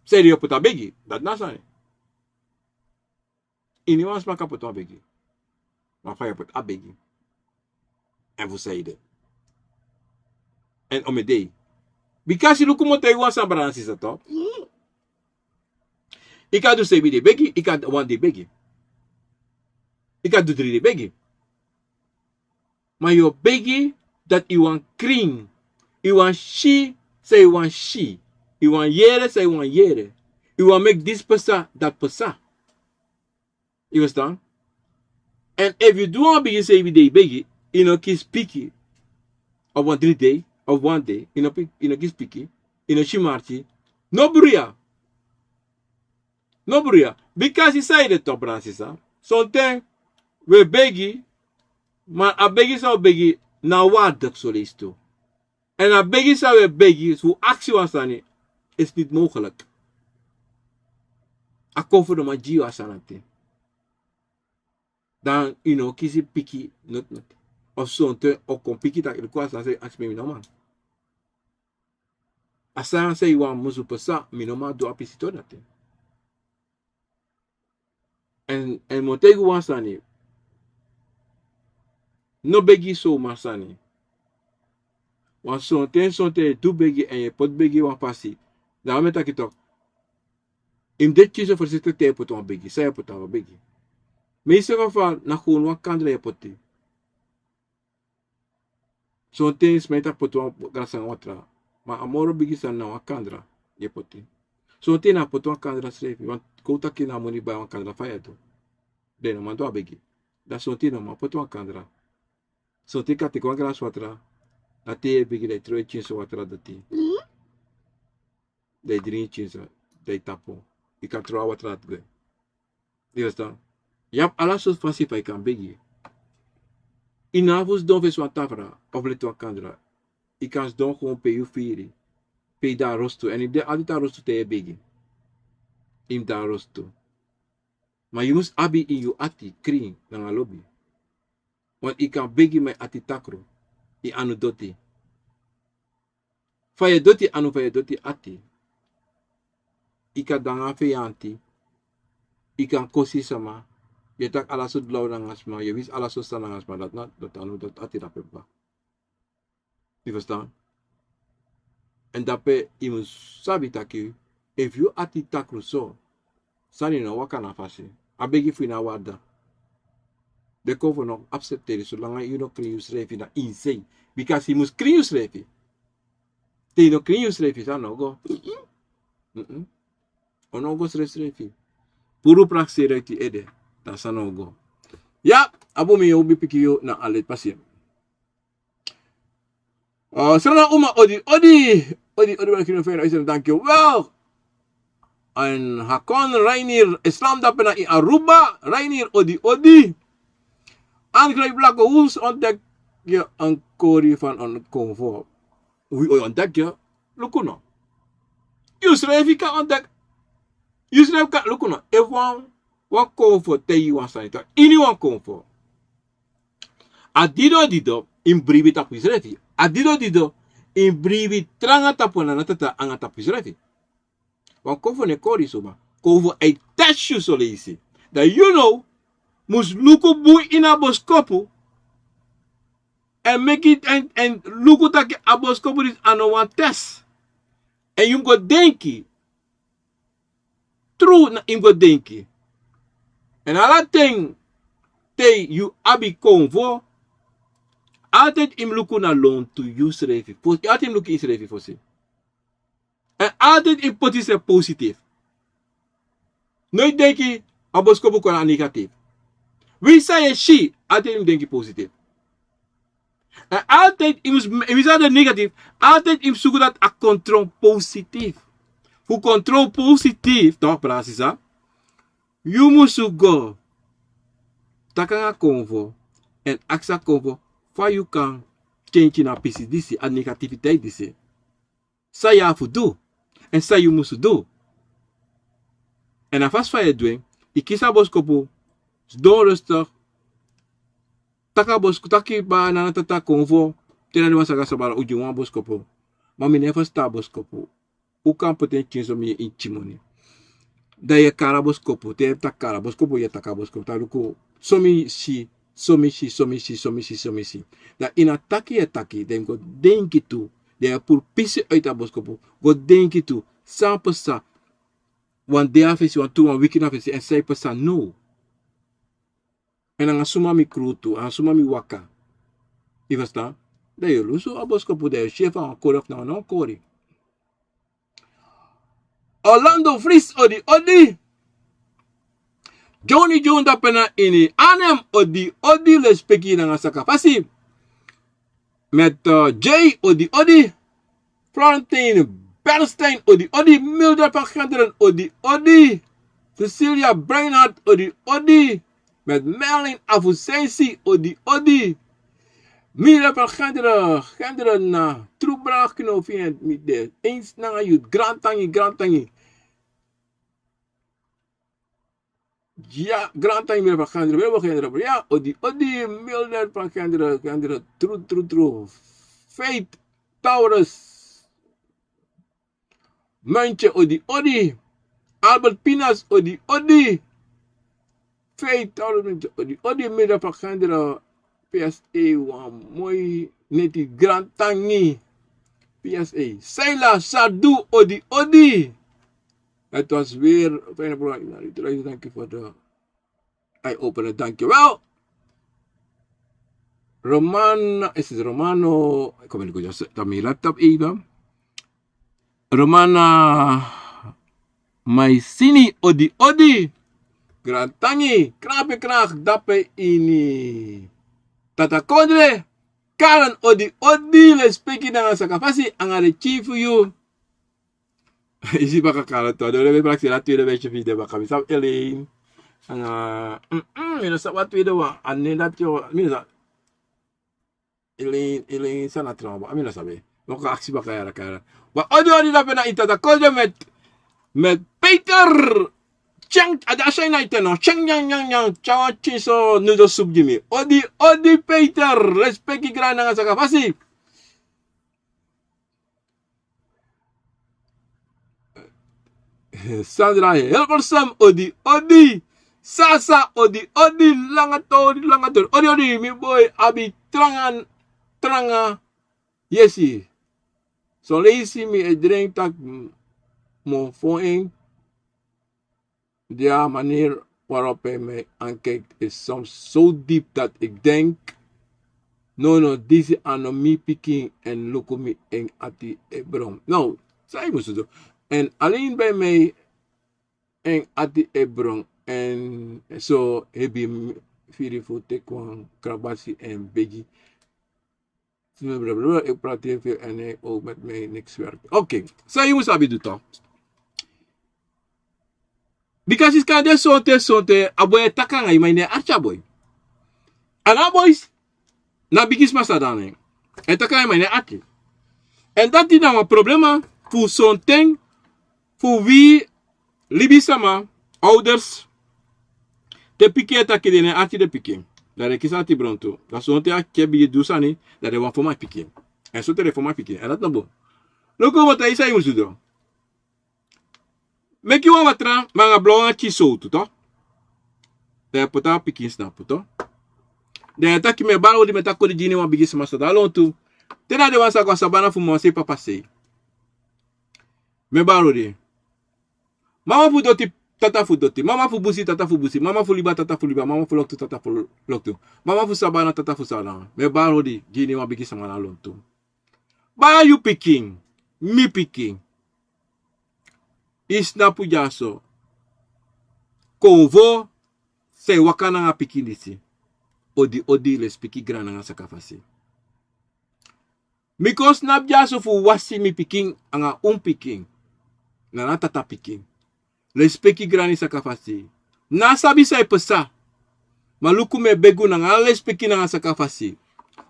San ede yu o poti a biggie? Dati na sani. Iniwan sma kan poti wan biggie. Ma fa yu e poti a biggie? Èn fu san ede? Èn omeni dei? Bikasi luku, mi o taigi wan sani, brada nanga sisa, toch. Yu kan du seibin dei biggie, yu kan du wan dei biggie. Yu kan du dri dei biggie. Ma yu o biggie dati yu wani krin. Yu wani si san yu wani si. Yu wani yere san yu wani yere. Yu wani meki disi pasa, dati pasa. Yu ferstan? Èn efu yu du wan biggie seibin dei biggie, yu no kisi piki. Of wan dri dei, of wan dei, yu no pi-, yu no kisi piki, yu no si marki. No bruya. No bruya. Bikasi san ede, toch, brada nanga sisa? Sonten wi e biggie, ma a biggie san wi o biggie no e waarde so leisi tu. Èn a biggie san wi e biggie fu aksi wan sani, is niet mogelijk. A kon fu den man gi yu a sani dati. Dan yu no kisi piki noti noti. Of sonten o kon piki taki luku, a sani san yu aksi mi, mi no man. A sani san yu wani musu pasa, mi no man du a pisi tu dati. Èn, èn mi o taigi wan sani. No biggie zomaar sani. Want sonten, sonten yu e du biggie èn yu e poti biggie wan fasi. Dan mi e taki, toch. Yu mus de tyari yu voorzichtig te yu e poti wan biggie. San yu e poti na wan biggie? Meeste geval na gewoon wan kandra yu e poti. Sonten sma e taki poti wan grasanga watra. Ma a moro bigi sani na wan kandra yu e poti. Sonten na poti wan kandra srefi, want kon un taki na a moni bai wan kandra, fa yu e du? Den no man du a biggie. Dan sonten no man poti wan kandra. Sonten kan teki wan grasanga watra, A te yu e begi, dan yu tron e tyinso watra doti. Dan yu dringi tyinso, dan yu tapu. Yu kan tron a watra doti gwe. Yu e ferstan? Yu abi ala sortu fasi fa yu kan begi. Yu no abi fu sidon fesi wan tafra of leti wan kandra. Yu kan sidon gewoon pe yu firi, pe yu de na rostu. Èn yu de altid na rostu te yu e begi. Yu mus de na rostu. Ma yu mus abi ini yu ati krin nanga lobi. Want yu kan begi, ma yu ati takru, yu anu doti. Fa yu e doti anu, fa yu e doti ati. Yu kan de nanga feyanti. Yu kan kosi sama. Yu e taki ala sortu law nanga sma, yu e wisi ala sortu sani nanga sma, dati na, dati anu, dati ati, dape papa. Yu e ferstan? Èn dape yu mus sabi taki, efu yu ati takru so, sani no waka na fasi. A begi fu yu no e warda. Den Konfo no aksepteri solanga yu no krin yusrefi na ini sei. Bikasi yu mus krin yusrefi. Te yu no krin yusrefi, sani no o go. Mm-mm. O no o go srefsrefi. Puru prakseri uiti yu ede, dan sani no o go. Ya, a bun, mi o bun piki yu na a leti pasi. Srana Uma, odi odi. Odi odi, wala kino fena, yu srana, danki wel. Èn Hakon Reinier, Islam, dape na ini Aruba. Reinier, odi odi. André Blako, hoe ontdek je een kori van een konvo? Hoe ontdek je? Luku no. Yusrefi kan ontdek. Yusrefi kan, luku no. Efu wan, wan konvo taigi yu wan sani, ini wan konvo, a dido dido yu mus bribi tapu yusrefi. A dido dido yu mus bribi tranga tapu na na tata anga tapu yusrefi. Wan konvo no e kori yu suma. Konvo e tesi yu soleisi. Dan yu now mus luku bun ini a boskopu. Èn meki, èn, èn luku taki a boskopu disi a no wan tesi. Èn yu mus go denki. Tru, na yu mus go denki. Èn ala ten te yu abi konvo, altijd yu mus luku na lontu yusrefi. Fo-, altijd yu mus luku yusrefi fosi. Èn altijd yu mus poti yusrefi positif. No yu denki a boskopu kon na negatif. Winsi san yu e si, altijd yu mus denki positif. Èn altijd yu mus, winsi san de negatif, altijd yu mus suku dati a kon tron positif. Fu kon tron positif, toch, precies, hè? Yu mus go taki nanga konvo, èn aksi a konvo fa yu kan kenki na pisi disi, a negativiteit disi. San yu abi fu du, èn san yu mus du. Èn a fasi fa yu e du en, yu kisi a boskopu, sidon rustig, taki a boskopu, taki baa, nana, tata, konvo, te na den wan saka sabala, un gi wan boskopu. Ma mi no e ferstan a boskopu. Un kan poti en pikinso, mi e ini pikin moni. Dan yu e kari a boskopu, te yu e taki kari a boskopu, yu e taki a boskopu, taki luku, so mi si, so mi si, so mi si, so mi si, so mi si. Dan ini a taki yu e taki, dan yu go denki tu, dan yu e puru pisi uiti a boskopu, go denki tu san pasa wan dei na fesi, wan tu, wan wiki na fesi, èn san e pasa now. Èn nanga suma mi krutu, nanga suma mi waka. Yu e ferstan? Dan yu o lusu a boskopu, dan yu o si efu a wan kori of na wan no kori. Orlando Fris, odi odi. Johnny John, dape na ini Arnhem, odi odi, lespeki nanga saka fasi. Met, eh, Jay, odi odi. Florentine Bernstein, odi odi. Mildred van Genderen, odi odi. Cecilia Breinhardt, odi odi. Met Merlin Afusensi, odi odi. Mildred van Genderen, Genderen na Trubra, kino fien mi de. Eens nanga yu, grantangi, grantangi. Ya, grantangi, Mildred van Genderen, Mildred van Genderen. Ya, odi odi, Mildred van Genderen, Genderen, tru, tru, tru. Faith Taurus. Muntje, odi odi. Albert Pinas, odi odi. Faith Taurus, Muntje, odi odi. Mildred van Genderen, P S A, wan moi neti, grantangi. P S A. Seila Sardu, odi odi. Het was weer een fijne programma. Dank je voor de eye-opener. Dank je wel. Roman, is het Romano? Ik kom niet goed, dan mijn laptop even. Romana Maisini, odi odi. Grantangi, krapi krak, dape ini Tata Kodre. Karen, odi, odi, lespeki nanga sakafasi, anga den pikin fu yu. Yu si baka Karen tu, a den ben prakseri a tweede meisje fu yu de baka, mi sabi Elaine. Anga, mm, mm, mi no sabi a tweede wan, a nen dati, mi no sabi. Elaine, Elaine, san na a tra wan, mi no sabi. Mi o kon aksi baka yara Karen. Ma odi, odi, dape na yu tata, kon de met, met Peter. Tyang, a de a sani na yu ten no. Tyang, tyang, tyang, tyang. Tyang wan pikinso noodle soup gi mi. Odi, odi, Peter. Lespeki, grani nanga sakafasi. Sandra, help us some. Odi, odi. Sasa, odi, odi. Langa tori, langa tori. Odi, odi, mi boi, abi tranga, tranga. Yesi. Son leisi mi e drink taki, mm, mi o fon en. Dia, manier waarop hij mij aankijkt is soms zo diep dat ik denk: no, no, disi a no mi pikin, en luku mi en ati e bron. No, san yu musu du. En alleen bij mij en ati e bron. En so hebi mi firi fu teki wan krabasi en begi. Ik praat heel veel en hij ook met mij niks werkt. Oké, san yu musu abi du toch. Bika sisi, kan de sonten, sonten a boi e taki nanga yu, ma ini en arki a boi. A no a boi, na bigisma san de na en. E taki nanga yu, ma ini en arki. En dati na wan problema fu sonten, fu wi libisma, ouders. Te pikin e taki, den no e arki den pikin. Dan den kisi ati bron tu. Dan sonten a pikin e bigin du sani, dan den wani fon a pikin. En sonten den fon a pikin. En dati no bun. Luku, mi o taigi yu san yu musu du. Meki wan watra, ma nanga blon anga pikin sowtu, toch. Dan yu poti a pikin snapu, toch. Dan yu e taki: mi e bari odi, mi e taki odi gi ini wan bigisma san de na lontu. Te na den wan sa go a sabana fu mama sei, papa sei. Mi e bari odi. Mama fu doti, tata fu doti. Mama fu busi, tata fu busi. Mama fu liba, tata fu liba. Mama fu loktu, tata fu loktu. Mama fu sabana, tata fu sabana. Mi e bari odi gi ini wan bigisma na lontu. Bari yu pikin, mi pikin, yu snapu dyaso. Konfo san e waka nanga pikin disi. Odi, odi, lespeki, grani nanga sakafasi. Mi kon snapu dyaso fu wasi mi pikin anga un pikin. Na na tata pikin. Lespeki, grani, sakafasi. Na sabi san e pasa. Ma luku, mi e begi un nanga lespeki nanga sakafasi.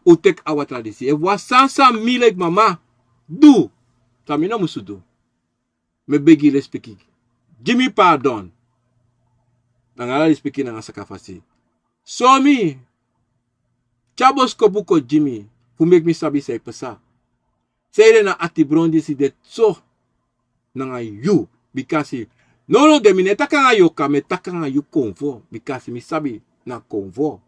Un teki a watra disi. Efu wan sani san mi leki mama du, san mi no musu du, mi e begi lespeki. Gi mi pardon. Nanga lespeki nanga sakafasi. Sori mi. Tyari boskopu kon gi mi. Fu meki mi sabi san e pasa. Sanede na ati bron disi de so nanga yu, bikasi nownow de mi no e taki nanga yu oka, mi e taki nanga yu konfo, bikasi mi sabi na konfo.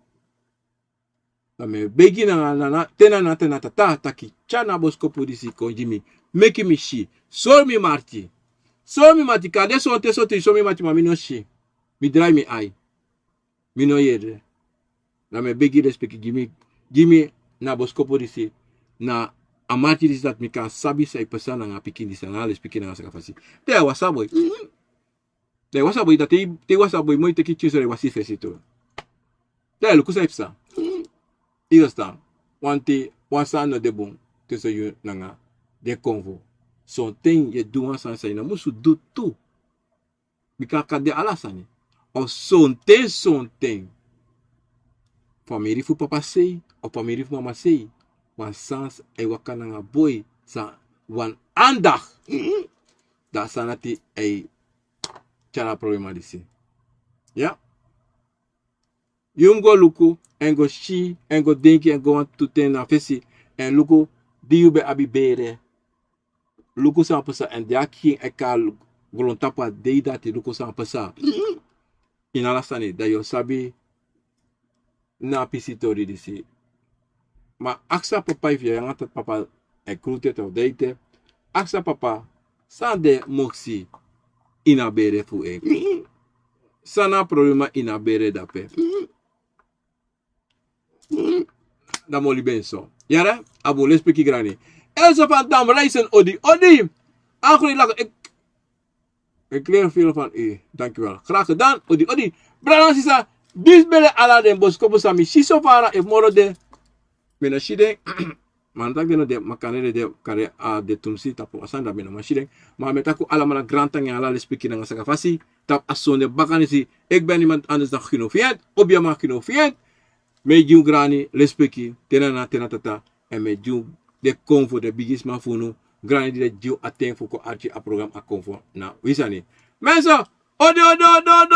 Dan mi e begi nanga na, na, te na, na, te na tata taki tyari na boskopu disi kon gi mi, meki mi si, sori mi mati. Sori mi mati, kande sonten, sonten yu sori mi mati, ma mi no si. Mi drai mi ai. Mi no yere. Dan mi e begi lespeki, gi mi, gi mi na boskopu disi, na a mati disi, dati mi kan sabi san e pasa nanga a pikin disi, nanga lespeki nanga sakafasi. Te a wasi a boi. Te a wasi a boi, dati te a wasi a boi, mi o teki tyinso e wasi fesi tu. Te a luku san e pasa. Yu e stan. Wanten, wan sani no de bun tusun yu nanga den konfo. Sonten yu e du wan sani san yu no musu du tu. Bika a kan de ala sani. Of sonten, sonten famiri fu papa sei, of famiri fu mama sei, wan sani e waka nanga boi san wani andacht. Dan a sani dati e tyari a problema disi. Ya. Yu mus go luku, èn go si, èn go denki, èn go wantu ten na fesi, èn luku di yu ben abi bere. Luku san pasa, èn di a pikin e kon na grontapu a dei dati, luku san pasa. Ini ala sani, dan yu o sabi na a pisi tori disi. Ma aksi a papa, efu yu nanga tata papa e krutu ete of de ete, aksi a papa san de moksi ini a bere fu en. San na a problema ini a bere dape. Dan mi o libi en so. Yere, a bun, lespeki grani. Elsa van Dam Reisen, odi, odi. Aanguri lako, ik, ik leer veel van u. Dankjewel. Graag gedaan, odi, odi. Brada, sisa, disi ben de ala den boskopu san mi si so fara, efu moro de, Mi no si den. Ma a no taki den no de, ma kande den de, kande a de tumsi tapu a sani, dan mi no man si den. Ma mi e taki un alamala grantangi, ala lespeki nanga sakafasi tapu a sonde bakanisi. Eki ben niman anders dan Gino Fiet, obiaman Gino Fiet. Mi e gi un grani lespeki, te na nana, te na tata. Èn mi e gi un den konfo, den bigisma fu unu, grani di den gi un a ten fu kon arki a program a konfo na wi sani. Mensen, odi, odi, odi, odi!